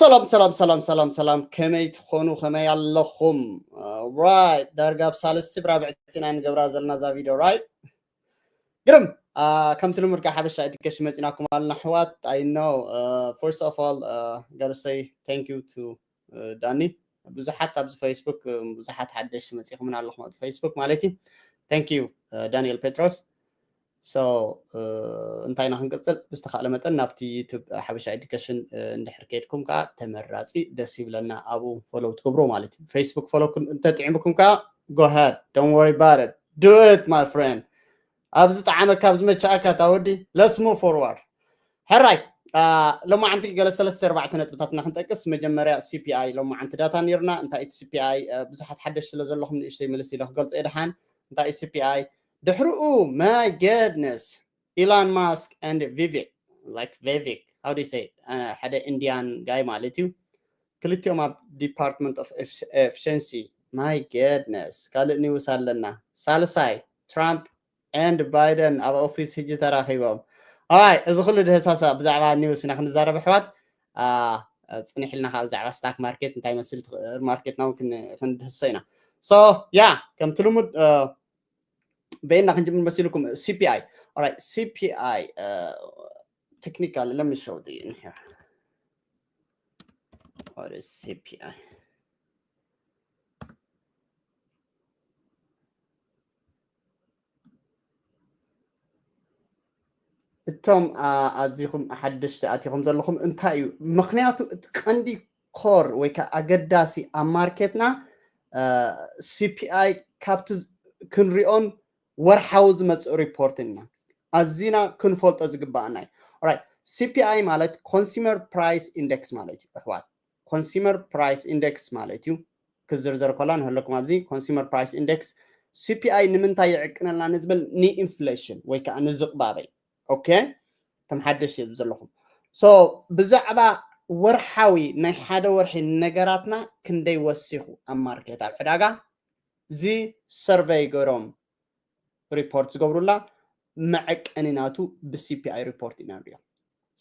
ሰላም ሰላም ሰላም ሰላም ሰላም፣ ከመይ ትኾኑ? ከመይ ኣለኹም? ራይት፣ ዳርጋ ኣብ ሳልስቲ ብራብዕቲ ኢና ንገብራ ዘለና እዛ ቪድዮ። ራይት፣ ግርም። ከምቲ ልሙድ ካብ ሓበሻ ኤዱኬሽን መፂናኩም ኣለና ኣሕዋት። I know, first of all, gotta say thank you to ዳኒ። ብዙሓት ኣብዚ ፌስቡክ ብዙሓት ሓደሽቲ መፂኹምና ኣለኹም ኣብ ፌስቡክ ማለት እዩ። Thank you ዳንኤል ጴጥሮስ። So እንታይ ኢና ክንቅፅል? ብዝተኻእለ መጠን ናብቲ ዩቱብ ሓበሻ ኤዱኬሽን እንድሕር ከድኩም ከዓ ተመራፂ፣ ደስ ይብለና። ኣብኡ ፎሎው ትገብሮ ማለት እዩ። ፌስቡክ ፎሎው እንተጥዒምኩም ከዓ go ahead, don't worry about it, do it my friend። ኣብዚ ጣዕመካ፣ ኣብዚ መቻእካ ታወዲ። Let's move forward። ሕራይ፣ ሎማዓንቲ ገለ ሰለስተ ኣርባዕተ ነጥብታትና ክንጠቅስ። መጀመርያ ሲፒኣይ ሎማዓንቲ ዳታ ነይርና። እንታይ እቲ ሲፒኣይ? ብዙሓት ሓደሽ ስለ ዘለኹም ንእሽተይ ምልስ ኢለ ክገልፆ እየ ድሓን። እንታይ እዩ ሲፒኣይ? ድሕርኡ፣ my goodness, Elon Musk and Vivek, like Vivek, how do you say it? ሓደ ኢንዲያን ጋይ ማለት እዩ። ክልቲኦም ኣብ ዲፓርትመንት ኦፍ ኤፊሽንሲ። My goodness፣ ካልእ ኒውስ ኣለና። ሳልሳይ፣ ትራምፕ and ባይደን ኣብ ኦፊስ ሕጂ ተራኺቦም። ኣይ፣ እዚ ኩሉ ድህሳሳ ብዛዕባ ኒውስ ኢና ክንዛረብ ኣሕዋት። ጽኒሕልና ካብ ብዛዕባ ስታክ ማርኬት እንታይ መስል፣ ማርኬትና እውን ክንድህሶ ኢና። So yeah, ከምቲ ልሙድ በይና ክንጅምር መሲልኩም። ሲፒኣይ። Alright, ሲፒኣይ፣ technical, let me show you in here. What is ሲፒኣይ? እቶም ኣዚኹም ሓደሽቲ ኣቲኹም ዘለኹም እንታይ እዩ? ምኽንያቱ እቲ ቀንዲ ኮር ወይ ከዓ ኣገዳሲ ኣብ ማርኬትና ሲፒኣይ ካብቲ ክንሪኦን ወርሓዊ ዝመፅእ ሪፖርት ኢና ኣዚና ክንፈልጦ ዝግባኣና እዩ። ሲፒኣይ ማለት ኮንሱመር ፕራይስ ኢንደክስ ማለት እዩ ኣሕዋት። ኮንሱመር ፕራይስ ኢንደክስ ማለት እዩ። ክዝርዘር ኮላ ንህለኩም ኣብዚ ኮንሱመር ፕራይስ ኢንደክስ። ሲፒኣይ ንምንታይ ይዕቅነልና ንዝብል ንኢንፍሌሽን ወይ ከዓ ንዝቕባበይ። ኦኬ፣ ተም ሓደሽ እየ ዘለኹም። So ብዛዕባ ወርሓዊ ናይ ሓደ ወርሒ ነገራትና ክንደይ ወሲኹ ኣብ ማርኬት ኣብ ዕዳጋ እዚ ሰርቨይ ገይሮም ሪፖርት ዝገብሩላ መዐቀኒ ናቱ ብሲፒኣይ ሪፖርት ኢና ንሪኦ።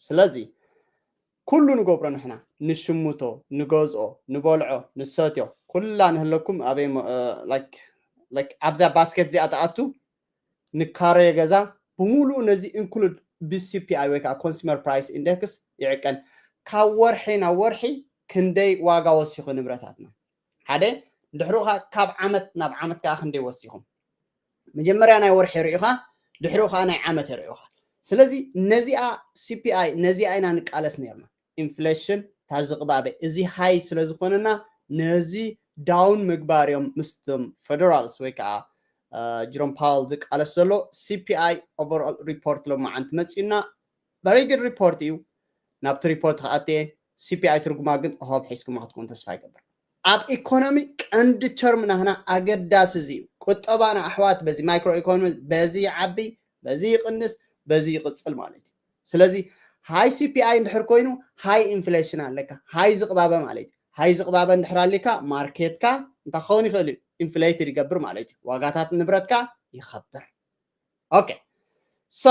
ስለዚ ኩሉ ንገብሮ ንሕና፣ ንሽምቶ፣ ንገዝኦ፣ ንበልዖ፣ ንሰትዮ፣ ኩላ ንህለኩም ኣበይ ኣብዛ ባስኬት እዚኣ ትኣቱ፣ ንካረዮ ገዛ ብምሉኡ ነዚ ኢንክሉድ ብሲፒኣይ ወይ ከዓ ኮንሱመር ፕራይስ ኢንደክስ ይዕቀን። ካብ ወርሒ ናብ ወርሒ ክንደይ ዋጋ ወሲኹ ንብረታትና ሓደ፣ ድሕሩ ከዓ ካብ ዓመት ናብ ዓመት ከዓ ክንደይ ወሲኹም። መጀመርያ ናይ ወርሒ ርኢኻ፣ ድሕሩ ከዓ ናይ ዓመት ርኢኻ። ስለዚ ነዚኣ ሲፒኣይ ነዚኣ ኢና ንቃለስ ነርና። ኢንፍሌሽን ታዝቕባበ እዚ ሃይ ስለ ዝኾነና ነዚ ዳውን ምግባር እዮም ምስቶም ፌደራልስ ወይ ከዓ ጅሮም ፓወል ዝቃለስ ዘሎ። ሲፒኣይ ኦቨርኦል ሪፖርት ሎማዓንቲ መፂኡና። ቨሪ ጉድ ሪፖርት እዩ። ናብቲ ሪፖርት ክኣትየ። ሲፒኣይ ትርጉማ ግን ሆብ ሒዝኩማ ክትኮን ተስፋ ይገብር። ኣብ ኢኮኖሚ ቀንዲ ቸርም ናህና ኣገዳሲ እዚ እዩ። ቁጠባና ኣሕዋት በዚ ማይክሮ ኢኮኖሚ በዚ ይዓቢ፣ በዚ ይቕንስ፣ በዚ ይቕፅል ማለት እዩ። ስለዚ ሃይ ሲፒኣይ እንድሕር ኮይኑ ሃይ ኢንፍሌሽን ኣለካ፣ ሃይ ዝቕባበ ማለት እዩ። ሃይ ዝቕባበ እንድሕር ኣሊካ ማርኬትካ እንታይ ክኸውን ይኽእል እዩ? ኢንፍሌትድ ይገብር ማለት እዩ። ዋጋታት ንብረትካ ይኸብር። ኦኬ፣ ሶ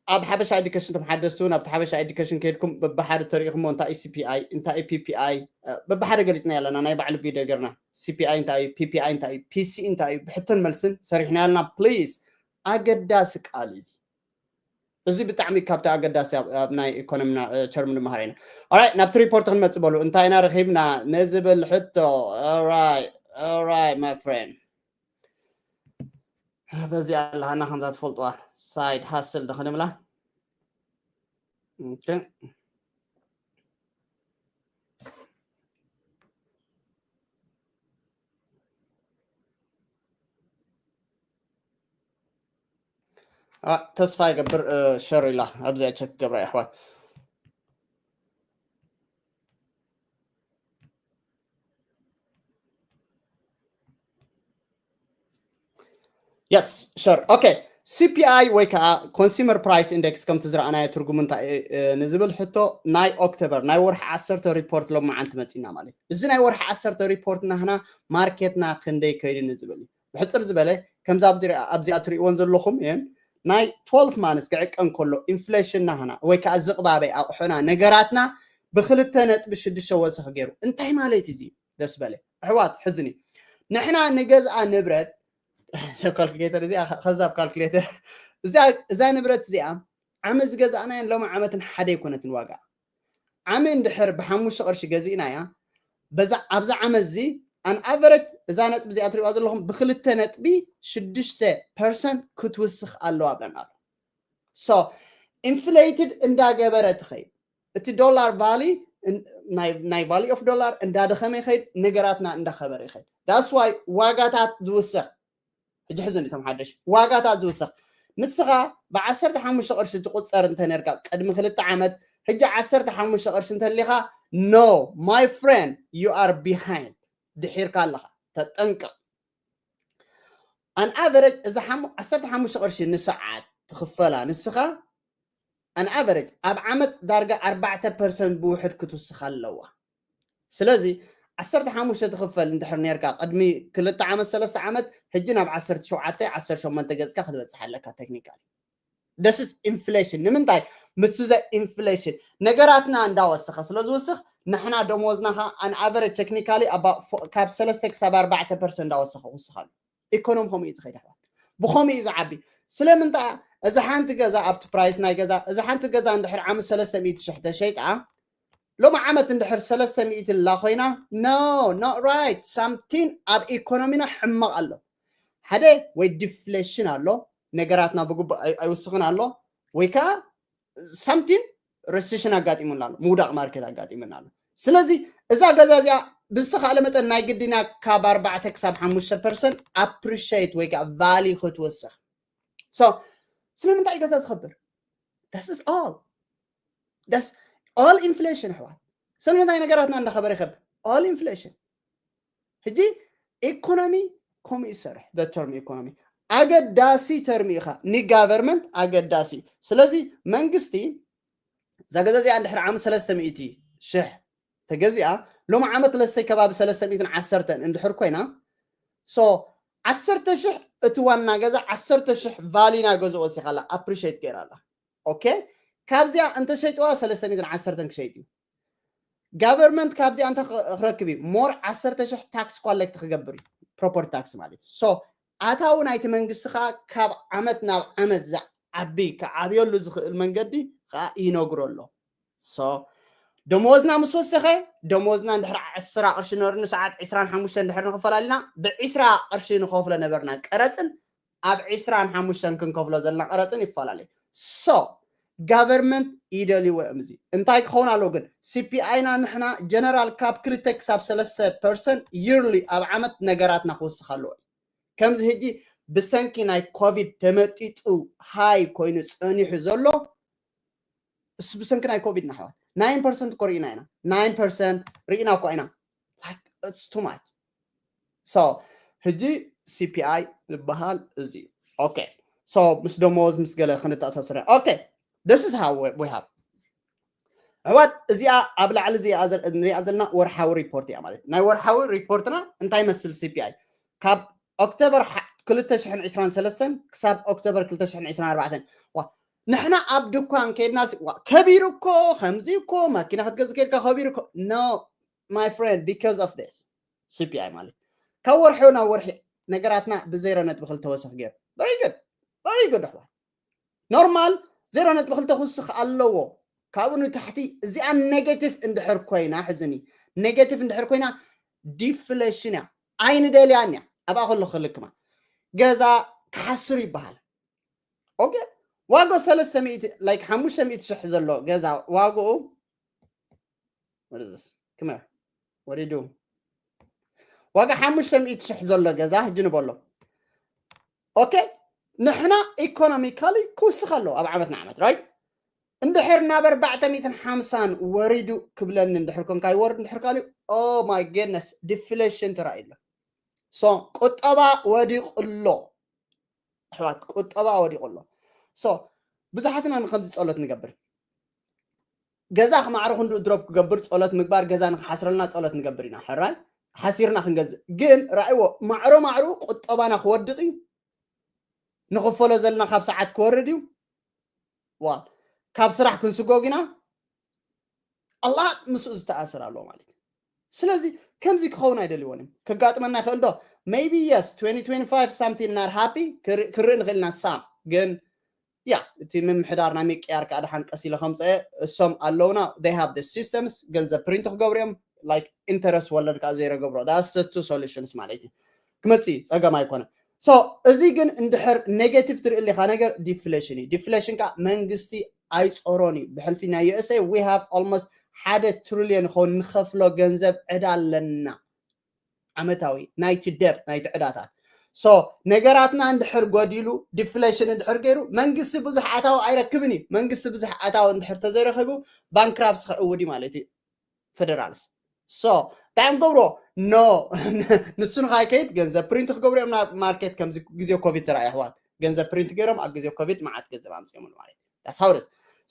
ኣብ ሓበሻ ኤዱኬሽን ተመሓደስቱ ናብቲ ሓበሻ ኤዱኬሽን ከይድኩም በብሓደ ተሪኢኹሞ እንታይ እዩ ሲፒኣይ እንታይ እዩ ፒፒኣይ በብሓደ ገሊፅና ኣለና። ናይ ባዕሉ ቪድዮ ገርና ሲፒኣይ እንታይ እዩ፣ ፒፒኣይ እንታይ እዩ፣ ፒሲ እንታይ እዩ ብሕቶን መልስን ሰሪሕና ኣለና። ፕሊዝ፣ ኣገዳሲ ቃል እዚ። እዚ ብጣዕሚ ካብቲ ኣገዳሲ ኣብ ናይ ኢኮኖሚና ቸርም ንመሃር ኢና። ኦራይት፣ ናብቲ ሪፖርት ክንመፅእ በሉ። እንታይ ኢና ረኺብና ንዝብል ሕቶ። ኦራይት፣ ኦራይት ማይ ፍሬንድ፣ በዚ ኣለሃና ከምዛ ትፈልጥዋ ሳይድ ሃስል ዶ ክንብላ። ኦኬ። ተስፋ ይገብር ሸር ኢላ ኣብዚኣ ቸክ ገብራ የሕዋት። የስ ሸር። ኦኬ፣ ሲፒኣይ ወይ ከዓ ኮንሱመር ፕራይስ ኢንደክስ ከምቲ ዝረኣናዮ ትርጉሙ እንታይ ንዝብል ሕቶ፣ ናይ ኦክቶበር ናይ ወርሒ ዓሰርተ ሪፖርት ሎማዓንቲ መፂና ማለት እዩ። እዚ ናይ ወርሒ ዓሰርተ ሪፖርት ናህና ማርኬትና ክንደይ ከይዱ ንዝብል እዩ። ብሕፅር ዝበለ ከምዚ ኣብዚኣ ትሪእዎን ዘለኹም እየን ናይ twelve months ክዕቀን ከሎ ኢንፍሌሽን ናህና ወይ ከዓ ዝቕባበ ኣቑሑና ነገራትና ብክልተ ነጥቢ ሽዱሽተ ወሰኽ ገይሩ እንታይ ማለት እዚ ደስ በለ ኣሕዋት ሕዝኒ ንሕና ንገዝኣ ንብረት ሰብ ካልኩሌተር እዚኣ ከዛብ ካልኩሌተር እዛ ንብረት እዚኣ ዓመት ዝገዛእናዮን ሎሚ ዓመትን ሓደ ኣይኮነትን ዋጋ ዓመ እንድሕር ብሓሙሽተ ቅርሺ ገዚእናያ በዛ ኣብዛ ዓመት እዚ ኣን ኣቨረጅ እዛ ነጥቢ እዚኣ ትሪዋ ዘለኹም ብክልተ ነጥቢ ሽዱሽተ ፐርሰንት ክትውስኽ ኣለዋ ብለን ኣሎ so inflated እንዳገበረ ትኸይድ እቲ ዶላር ቫሊ ናይ ቫሊ ኦፍ ዶላር እንዳደኸመ ይኸይድ ነገራትና እንዳኸበረ ይኸይድ that's why ዋጋታት ዝውስኽ ሕጂ ሕዚ እቶም ሓደሽ ዋጋታት ዝውስኽ ንስኻ ብዓሰርተ ሓሙሽተ ቅርሺ ትቁፀር እንተነርካ ቅድሚ ክልተ ዓመት ሕጂ ዓሰርተ ሓሙሽተ ቅርሺ እንተሊኻ no my friend you are behind ድሒርካ ኣለኻ ተጠንቀቕ ኣን ኣቨረጅ እዛ ዓሰርተ ሓሙሽተ ቅርሺ ንሰዓት ትኽፈላ ንስኻ ኣን ኣቨረጅ ኣብ ዓመት ዳርጋ ኣርባዕተ ፐርሰንት ብውሕድ ክትውስኽ ኣለዋ ስለዚ ዓሰርተ ሓሙሽተ ትኽፈል እንድሕር ነርካ ቅድሚ ክልተ ዓመት ሰለስተ ዓመት ሕጂ ናብ ዓሰርተ ሸውዓተ ዓሰርተ ሸሞንተ ገፅካ ክትበፅሕ ኣለካ ቴክኒካል this is inflation ንምንታይ ምስቲ ዘ inflation ነገራትና እንዳወሰኸ ስለ ዝውስኽ ንሕና ደሞዝና ከዓ ኣን ኣቨረጅ ቴክኒካሊ ካብ ሰለስተ ክሳብ ኣርባዕተ ፐርሰንት እንዳወሰኸ ክውስኻሉ ኢኮኖሚ ከምኡ እዩ ዝኸይድ ኣሕዋት ብኸምኡ እዩ ዝዓቢ ስለምንታይ እዚ ሓንቲ ገዛ ኣብቲ ፕራይስ ናይ ገዛ እዚ ሓንቲ ገዛ እንድሕር ዓመት ሰለስተ ሚእቲ ሽሕ ተሸይጣ ሎሚ ዓመት እንድሕር ሰለስተ ሚእቲ ላ ኮይና no not right something ኣብ ኢኮኖሚና ሕማቕ ኣሎ ሓደ ወይ ዲፍሌሽን ኣሎ ነገራትና ብግቡእ ኣይውስኽን ኣሎ ወይ ከዓ something recession ኣጋጢሙና ኣሎ ምውዳቕ ማርኬት ኣጋጢሙና ኣሎ ስለዚ እዛ ገዛ እዚኣ ብዝተኻእለ መጠን ናይ ግድና ካብ ኣርባዕተ ክሳብ ሓሙሽተ ፐርሰንት appreciate ወይ ከዓ value ክትወስኽ so ስለምንታይ ገዛ ዝኸብር this is all that's all inflation ኣሕዋት ስለምንታይ ነገራትና እንዳኸበረ ይኸብር all inflation ሕጂ ኢኮኖሚ ከምኡ ይሰርሕ the term economy ኣገዳሲ ተርሚ ኢኻ ንጋቨርመንት ኣገዳሲ ስለዚ መንግስቲ እዛ ገዛ እዚኣ እንድሕር ዓመት ሰለስተ ሚእቲ ሽሕ ተገዚኣ ሎሚ ዓመት ለሰይ ከባቢ ሰለስተ ሚእትን ዓሰርተን እንድሕር ኮይና so ዓሰርተ ሽሕ እቲ ዋና ገዛ ዓሰርተ ሽሕ ቫሊ ናይ ገዝኦ ወሲኻ ኣላ appreciate ገይራ ኣላ okay ካብዚኣ እንተሸይጥዋ ሰለስተ ሚእትን ዓሰርተን ክሸይጥ እዩ ጋቨርመንት ካብዚኣ እንተ ክረክብ እዩ more ዓሰርተ ሽሕ ታክስ ኮሌክት ክገብር እዩ property tax ማለት እዩ so ኣታዊ ናይቲ መንግስቲ ከዓ ካብ ዓመት ናብ ዓመት ዝዓቢ ክዓብየሉ ዝኽእል መንገዲ ከዓ ይነግሮ ኣሎ so ደመወዝና ምስ ወሰኸ ደመወዝና እንድሕር ዕስራ ቅርሺ ነሩ ንሰዓት ዕስራን ሓሙሽተ እንድሕር ንኽፈል ኣለና ብዕስራ ቅርሺ ንኸፍሎ ነበርና ቀረፅን ኣብ ዕስራን ሓሙሽተን ክንከፍሎ ዘለና ቀረፅን ይፈላለዩ so ጋቨርመንት ይደልይዎ እዮም እዚ እንታይ ክኸውን ኣለዎ ግን ሲፒኣይና ንሕና ጀነራል ካብ ክልተ ክሳብ ሰለስተ ፐርሰንት yearly ኣብ ዓመት ነገራትና ክወስኽ ኣለዎ እዩ ከምዚ ሕጂ ብሰንኪ ናይ ኮቪድ ተመጢጡ ሃይ ኮይኑ ፀኒሑ ዘሎ እሱ ብሰንኪ ናይ ኮቪድ ናሕዋት ናይን ፐርሰንት እኮ ርኢና ኢና ናይን ፐርሰንት ርኢና እኮ ኢና it's too much so ሕጂ ሲፒኣይ ዝበሃል እዚ okay so ምስ ደሞዝ ምስ ገለ ክንተኣሳስረ okay this is how we have ኣሕዋት እዚኣ ኣብ ላዕሊ እዚኣ ንሪኣ ዘለና ወርሓዊ ሪፖርት እያ ማለት ናይ ወርሓዊ ሪፖርትና እንታይ መስል ሲፒኣይ ካብ ኦክቶበር ክልተ ሽሕን ዕስራን ሰለስተን ክሳብ ኦክቶበር ክልተ ሽሕን ዕስራን ኣርባዕተን ንሕና ኣብ ድኳን ከይድና ከቢሩ እኮ ከምዚ እኮ ማኪና ክትገዝ ከይድካ ከቢሩ እኮ no my friend because of this ሲፒኣይ ማለት ካብ ወርሒ ናብ ወርሒ ነገራትና ብዜሮ ነጥቢ ክልተ ወሰኽ ገይሩ very good very good ኣሕዋት ኖርማል ዜሮ ነጥቢ ክልተ ክውስኽ ኣለዎ ካብኡ ንታሕቲ እዚኣ ኔጌቲቭ እንድሕር ኮይና ሕዝኒ ኔጌቲቭ እንድሕር ኮይና ዲፍሌሽን እያ ኣይንደልያን እያ ኣብኣ ከሎ ክልክማ ገዛ ክሓስር ይበሃል okay ዋጎ ሰለስተ ሚእቲ like ሓሙሽተ ሚእቲ ሽሕ ዘሎ ገዛ ዋጎኡ what is this come here what do you do ዋጋ ሓሙሽተ ሚእቲ ሽሕ ዘሎ ገዛ ሕጂ ንበሎ okay ንሕና ኢኮኖሚካሊ ክውስኽ ኣለዎ ኣብ ዓመት ንዓመት right እንድሕር ናብ ኣርባዕተ ሚእትን ሓምሳን ወሪዱ ክብለኒ እንድሕር ኮንካ ይወርድ እንድሕር ካሊ oh my goodness ዲፍሌሽን ተራእዩ ኣሎ so ቁጠባ ወዲቑ ኣሎ ኣሕዋት ቁጠባ ወዲቑ ኣሎ so ብዙሓትና ንከምዚ ጸሎት ንገብር ገዛ ክማዕረ ክንዱ ድሮፕ ክገብር ጸሎት ምግባር ገዛ ንክሓስረልና ጸሎት ንገብር ኢና ሕራይ ሓሲርና ክንገዝእ ግን ራእይዎ ማዕሮ ማዕሩ ቁጠባና ክወድቕ እዩ ንኽፈሎ ዘለና ካብ ሰዓት ክወርድ እዩ። ዋ ካብ ስራሕ ክንስጎግ ኢና ኣላ ምስኡ ዝተኣሰር ኣለዎ ማለት እዩ። ስለዚ ከምዚ ክኸውን ኣይደልዎን እዮም። ከጋጥመና ይኽእል ዶ? Maybe yes, twenty twenty-five something not happy ክርኢ ንኽእል ኢና ሳም ግን ያ እቲ ምምሕዳር ናይ ምቅያር ከዓ ደሓን ቀስ ኢለ ከምፀአ እሶም ኣለውና they have the systems ገንዘብ ፕሪንት ክገብሩ እዮም like interest ወለድ ከዓ ዘይረገብሮ that's the two solutions ማለት እዩ። ክመፅእ እዩ ፀገም ኣይኮነ። So እዚ ግን እንድሕር negative ትርኢ ኣለካ ነገር deflation እዩ። Deflation ከዓ መንግስቲ ኣይፀሮን እዩ። ብሕልፊ ናይ USA we have almost ሓደ ትሪልዮን ይኸውን ንኸፍሎ ገንዘብ ዕዳ ኣለና ዓመታዊ ናይቲ debt ናይቲ ዕዳታት። So ነገራትና እንድሕር ጎዲሉ deflation እንድሕር ገይሩ መንግስቲ ብዙሕ ኣታዊ ኣይረክብን እዩ። መንግስቲ ብዙሕ ኣታዊ እንድሕር ተዘይረኪቡ bankruptcy ክዕውድ እዩ ማለት እዩ። Federals so እንታይ እዮም ገብሮ no ንሱ ንኻይከይድ ገንዘብ ፕሪንት ክገብሩ እዮም ናብ ማርኬት ከምዚ ግዜ ኮቪድ ተረኣዩ ኣሕዋት ገንዘብ ፕሪንት ገይሮም ኣብ ግዜ ኮቪድ መዓት ገንዘብ ኣምፅኦምሉ ማለት እዩ።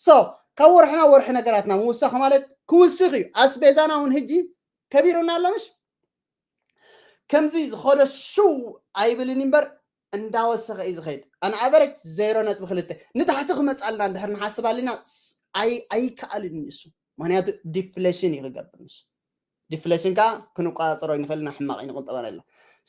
So ካብ ወርሒ ናብ ወርሒ ነገራትና ምውሳኽ ማለት ክውስኽ እዩ። ኣስቤዛና እውን ህጂ ከቢሩና ኣሎ ምሽ ከምዚ ዝኸዶ ሽው ኣይብልን እምበር እንዳወሰኸ እዩ ዝኸይድ። ኣን ኣቨሬጅ ዜሮ ነጥቢ ክልተ ንታሕቲ ክመፃልና እንድሕር ንሓስብ ኣሊና ኣይከኣልን እዩ ንሱ ምክንያቱ ዲፍሌሽን እዩ ክገብር ንሱ። ዲፍሌሽን ከዓ ክንቆፃፀሮ ንኽእል ኢና ሕማቕ እዩ ንቁጠበና ኢልና።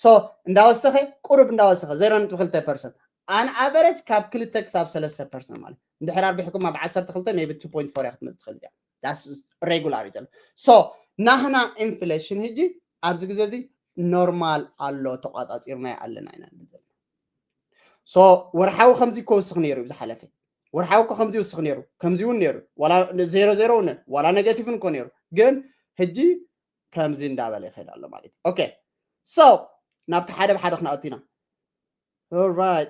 So እንዳወሰኸ ቁሩብ እንዳወሰኸ ዜሮ ነጥቢ ክልተ ፐርሰንት ኣን ኣቨሬጅ ካብ ክልተ ክሳብ ሰለስተ ፐርሰንት ማለት እንድሕር ኣርቢሕኩም ኣብ ዓሰርተ ክልተ maybe two point four እያ ክትመፅእ ትኽእል እዚኣ that's regular እዩ ዘሎ። So ናህና ኢንፍሌሽን ህጂ ኣብዚ ግዜ እዚ ኖርማል ኣሎ ተቋፃፂርናዮ ኣለና ኢና ንብል ዘለና። So ወርሓዊ ከምዚ ከውስኽ ነይሩ እዩ ዝሓለፈ ወርሓዊ እኮ ከምዚ ይውስኽ ነይሩ ከምዚ እውን ነይሩ ዋላ ዜሮ ዜሮ እውን ዋላ ኔጌቲቭ እኮ ነይሩ ግን ህጂ ከምዚ እንዳበለ ይኸይድ ኣሎ ማለት እዩ። Okay so ናብቲ ሓደ ብሓደ ክንኣቱ ኢና። Alright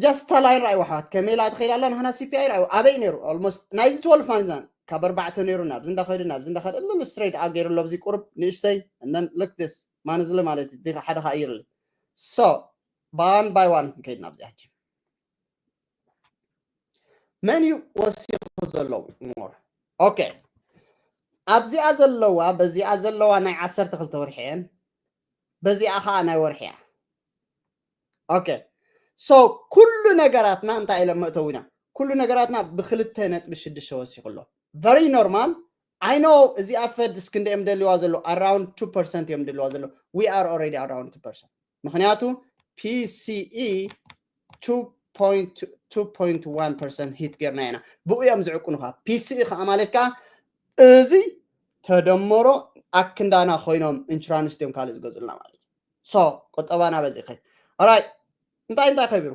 just ተላይ ራእይ ዋሕዋት ከመይ ኢላ ትኸይድ ኣላ ናህና CPI ራእዩ ኣበይ ነይሩ almost ናይዚ twelve month ካብ ኣርባዕተ ነይሩ ናብዚ እንዳኸይዱ ናብዚ እንዳኸይዱ እሎም straight up ገይሩ ኣሎ ኣብዚ ቁርብ ንእሽተይ and then look this ማን ዝለ ማለት እዩ ሓደ ከይርሊ። So one by one ክንከይድ ናብዚኣ ሕጂ መን እዩ ወሲኹ ዘለዉ more? Okay ኣብዚኣ ዘለዋ በዚኣ ዘለዋ ናይ ዓሰርተ ክልተ ወርሒ እየን በዚኣ ከዓ ናይ ወርሒ እያ። Okay so ኩሉ ነገራትና እንታይ ኢሎም መእተው ኢና ኩሉ ነገራትና ብክልተ ነጥቢ ሽዱሽተ ወሲኹ ኣሎ። Very normal I know እዚኣ ፈድ እስክንደ እዮም ደልዋ ዘለዉ around two percent እዮም ደልዋ ዘለዉ we are already around two percent ምክንያቱ PCE two point one percent hit ጌርና ኢና ብኡ እዮም ዝዕቁኑኻ። PCE ከዓ ማለት ከዓ እዚ ተደመሮ ኣክንዳና ኮይኖም ኢንሹራንስ ድዮም ካልእ ዝገዙልና ማለት እዩ። So ቁጠባና በዚ ይኸይድ። Alright እንታይ እንታይ ከቢሩ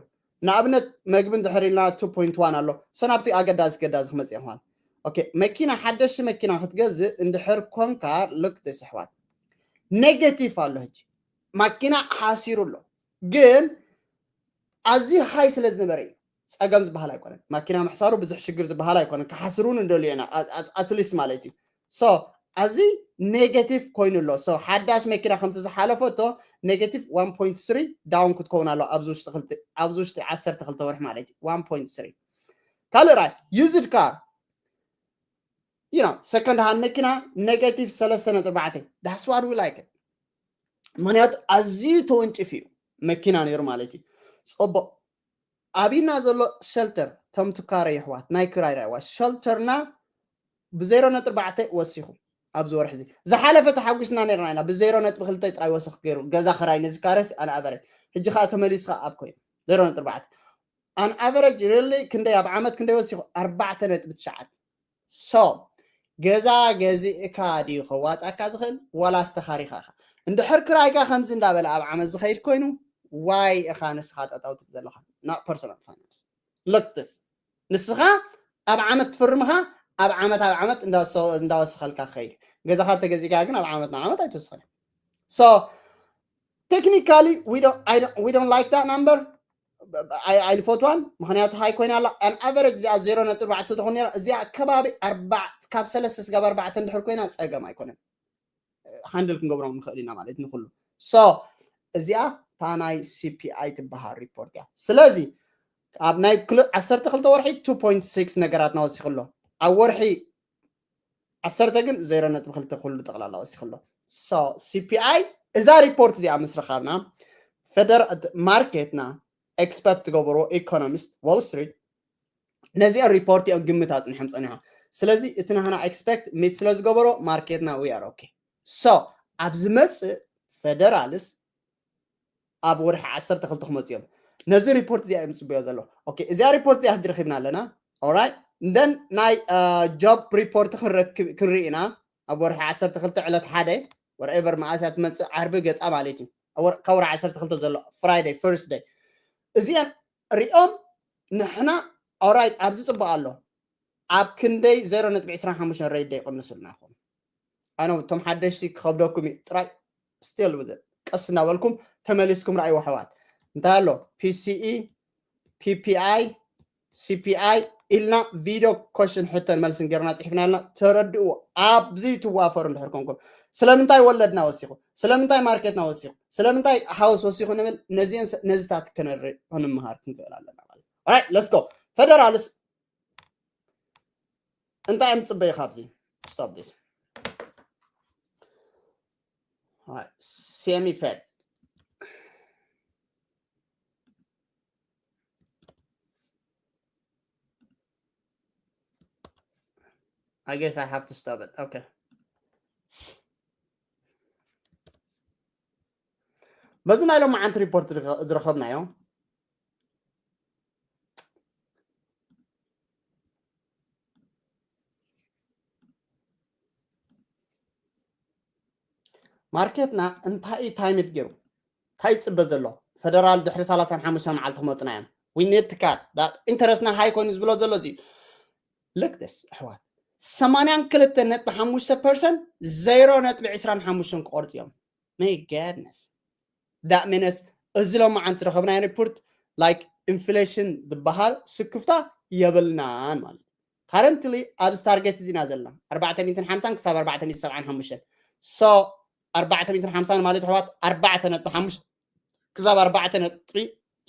ንኣብነት መግቢ እንድሕር ኢልና two point one ኣሎ። So ናብቲ ኣገዳሲ ገዳሲ ክመፅእ ይኽዋል። Okay መኪና ሓደሽቲ መኪና ክትገዝእ እንድሕር ኮንካ look this ኣሕዋት ኔጌቲቭ ኣሎ ህጂ ማኪና ሓሲሩ ኣሎ ግን ኣዝዩ ሃይ ስለ ዝነበረ እዩ። ፀገም ዝበሃል ኣይኮነን። ማኪና ምሕሳሩ ብዙሕ ሽግር ዝበሃል ኣይኮነን። ክሓስር እውን እንደልዮ ኢና ኣትሊስት ማለት እዩ። So ኣዚ ኔጌቲቭ ኮይኑ ኣሎ። So ሓዳሽ መኪና ከምቲ ዝሓለፈቶ ኔጌቲቭ one point three down ክትከውን ኣሎ ኣብዚ ውሽጢ ክልተ ኣብዚ ውሽጢ ዓሰርተ ክልተ ወርሒ ማለት እዩ። One point three ካልእ ራይ used car you know second hand መኪና ኔጌቲቭ ሰለስተ ነጥቢ ኣርባዕተ that's what we like ምክንያቱ ኣዝዩ ተወንጭፍ እዩ መኪና ነይሩ ማለት እዩ። ፅቡቅ ኣብና ዘሎ ሸልተር ተምትካረ ይሕዋት ናይ ክራይ ራይዋ ሸልተርና ብዜሮ ነጥቢ ኣርባዕተ ወሲኹ ኣብዚ ወርሒ እዚ ዝሓለፈ ተሓጒስና ነርና ኢና ብዜሮ ነጥቢ ክልተ ጥራይ ወሰኽ ገይሩ ገዛ ክራይ ነዚ ካረስ ኣንኣበረ ሕጂ ከዓ ተመሊስካ ኣብ ኮይኑ ዜሮ ነጥቢ ኣርባዕተ ኣን ኣቨረጅ ሪሊ ክንደይ ኣብ ዓመት ክንደይ ወሲኹ ኣርባዕተ ነጥቢ ትሽዓተ so ገዛ ገዚእካ ድዩ ከዋፃካ ዝኽእል ዋላ ኣስተኻሪኻ ኢኻ እንድሕር ክራይካ ከምዚ እንዳበለ ኣብ ዓመት ዝኸይድ ኮይኑ ዋይ ኢኻ ንስኻ ጠጠው ትብ ዘለኻ not personal finance look this ንስኻ ኣብ ዓመት ትፍርምኻ ኣብ ዓመት ኣብ ዓመት እንዳወሰኸልካ ክኸይድ ገዛኻ ተገዚእካ ግን ኣብ ዓመት ንዓመት ኣይትወስኸን so technically we don't, I don't, we don't like that number ኣይንፈትዋን ምክንያቱ ሃይ ኮይና ኣላ ኣን ኣቨረጅ እዚኣ ዜሮ ነጥቢ ኣርባዕተ ትኾን ነራ እዚኣ ከባቢ ካብ ሰለስተ ስጋብ ኣርባዕተ እንድሕር ኮይና ፀገም ኣይኮነን ሃንድል ክንገብሮም ንኽእል ኢና ማለት ንኩሉ so እዚኣ እታ ናይ CPI ትበሃል ሪፖርት እያ ስለዚ ኣብ ናይ ዓሰርተ ክልተ ወርሒ two point six ነገራትና ወሲኹ ኣሎ ኣብ ወርሒ ዓሰርተ ግን ዜሮ ነጥቢ ክልተ ኩሉ ጠቕላላ ወሲኹ ኣሎ so CPI እዛ ሪፖርት እዚኣ ምስ ረኻብና ፈደር ማርኬትና expect ትገብርዎ economist Wall Street ነዚአን report እዮም ግምት ኣፅኒሖም ፀኒሖም። ስለዚ እቲ ናህና expect meet ስለ ዝገበሮ ማርኬትና we are okay። So ኣብ ዝመፅእ ፌደራልስ ኣብ ወርሒ ዓሰርተ ክልተ ክመፅእ እዮም። ነዚ report እዚኣ እዮም ዝፅበዮ ዘሎ። Okay፣ እዚኣ report እዚኣ ሕጂ ረኺብና ኣለና። Alright፣ then ናይ job report ክንረክብ ክንርኢ ኢና ኣብ ወርሒ ዓሰርተ ክልተ ዕለት ሓደ whatever መዓስ እያ ትመፅእ ዓርቢ ገፃ ማለት እዩ። ካብ ወርሒ ዓሰርተ ክልተ ዘሎ Friday first day እዚአን ሪኦም ንሕና alright ኣብዚ ፅቡቅ ኣሎ ኣብ ክንደይ ዜሮ ነጥቢ ዕስራን ሓሙሽተን rate ዶ ይቅንሱልና ይኾኑ? ኣነ እቶም ሓደሽቲ ክኸብደኩም እዩ ጥራይ still with it ቀስ እናበልኩም ተመሊስኩም ረኣይዎ ኣሕዋት እንታይ ኣሎ PCE PPI CPI ኢልና video question ሕቶን መልስን ገርና ፅሒፍና ኣለና ተረድእዎ ኣብዚ ትዋፈሩ እንድሕር ኮንኩም ስለምንታይ ወለድና ወሲኹ ስለምንታይ ማርኬትና ወሲኹ ስለምንታይ ሃውስ ወሲኹ ንብል ነዚን ነዚታት ክንርኢ ክንምሃር ክንክእል ኣለና ማለት right let's go ፌደራልስ እንታይ እዮም ዝፅበዩ ካብዚ stop this semi fed I guess I have to stop it okay በዚ ናይ ሎማዓንቲ report ዝረኸብናዮ ማርኬትና እንታይ እዩ ታይምት ገይሩ እንታይ ይፅበ ዘሎ ፈደራል ድሕሪ ሰላሳን ሓሙሽተን መዓልቲ ክመፅና እዮም we need to cut interest ና high ኮይኑ ዝብሎ ዘሎ እዚ look this ኣሕዋት ሰማንያን ክልተ ነጥቢ ሓሙሽተ percent ዜሮ ነጥቢ ዕስራን ሓሙሽተን ክቆርፅ እዮም my goodness that means እዚ ሎማዓንቲ ዝረኸብናዮ report like inflation ዝበሃል ስክፍታ የብልናን ማለት currently ኣብዚ target እዚና ዘለና ኣርባዕተ ሚእትን ሓምሳን ክሳብ ኣርባዕተ ሚእትን ሰብዓን ሓሙሽተን so ኣርባዕተ ሚእትን ሓምሳን ማለት ኣሕዋት ኣርባዕተ ነጥቢ ሓሙሽተ ክሳብ ኣርባዕተ ነጥቢ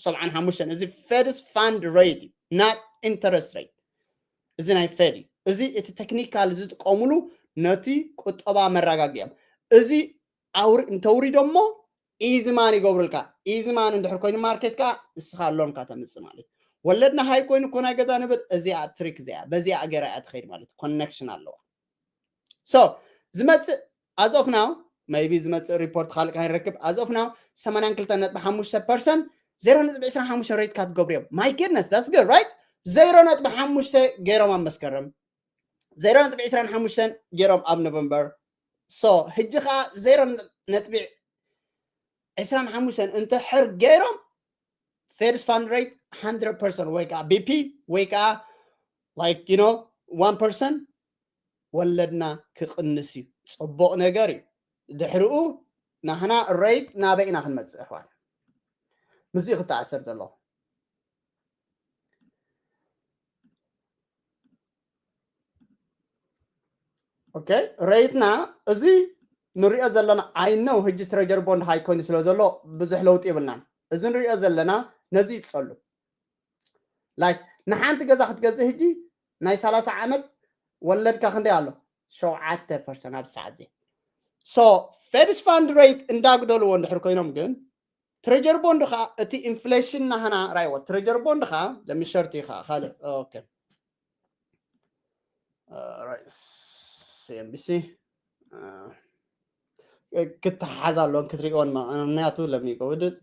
ሰብዓን ሓሙሽተን እዚ Fed's fund rate እዩ not interest rate እዚ ናይ Fed እዩ እዚ እቲ technical ዝጥቀምሉ ነቲ ቁጠባ መረጋጊኦም እዚ እንተውሪዶ እሞ easy money ይገብሩልካ easy money እንድሕር ኮይኑ ማርኬት ከዓ ንስኻ ኣሎንካ ተምፅእ ማለት ወለድና high ኮይኑ እኮ ናይ ገዛ ንብል እዚኣ trick እዚኣ በዚኣ ገይራ እያ ትኸይድ ማለት connection ኣለዋ so ዝመፅእ as of now maybe ዝመፅእ report ካልእ ከይንረክብ as of now ሰማንያን ክልተ ነጥቢ ሓሙሽተ percent ዜሮ ነጥቢ ዕስራን ሓሙሽተን rate ካ ትገብሩ እዮም my goodness that's good right ዜሮ ነጥቢ ሓሙሽተ ገይሮም ኣብ መስከረም ዜሮ ነጥቢ ዕስራን ሓሙሽተን ገይሮም ኣብ ኖቨምበር so ሕጂ ከዓ ዜሮ ነጥቢ ዕስራን ሓሙሽተን እንተ ሕር ገይሮም Fed's fund rate hundred percent ወይ ከዓ BP ወይ ከዓ like you know one percent ወለድና ክቕንስ እዩ ፅቡቕ ነገር እዩ ድሕሪኡ ናህና rate ናበይ ኢና ክንመፅእ ኣሕዋት ምስዚ ክተኣሰር ዘለዎ okay rate ና እዚ ንሪኦ ዘለና I know ሕጂ treasury bond high ኮይኑ ስለ ዘሎ ብዙሕ ለውጢ የብልናን እዚ ንሪኦ ዘለና ነዚ ይፀሉ like ንሓንቲ ገዛ ክትገዝእ ሕጂ ናይ ሰላሳ ዓመት ወለድካ ክንደይ ኣሎ ሸውዓተ percent ኣብ ሰዓት እዚ so Fed's fund rate እንዳጉደልዎ እንድሕር ኮይኖም ግን treasury bond ከዓ እቲ inflation ናህና ራይዎ treasury bond ከዓ let me share to you ከዓ ካልእ okay CNBC ክተሓሓዝ ኣለዎን ክትሪእዎን ምክንያቱ let me go with it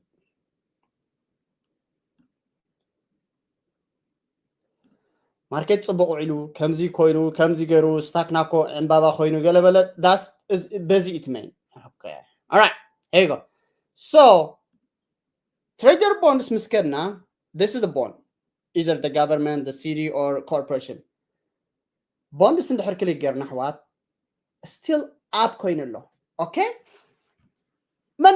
ማርኬት ፅቡቅ ውዒሉ ከምዚ ኮይኑ ከምዚ ገይሩ stock ና እኮ ዕምባባ ኮይኑ ገለበለ that's በዚ እዩ እቲ main okay alright here you go so treasury bonds ምስ ከድና this is the bond either the government the city or corporation bonds እንድሕር ክሊክ ገርና ኣሕዋት still up ኮይኑ ኣሎ okay መን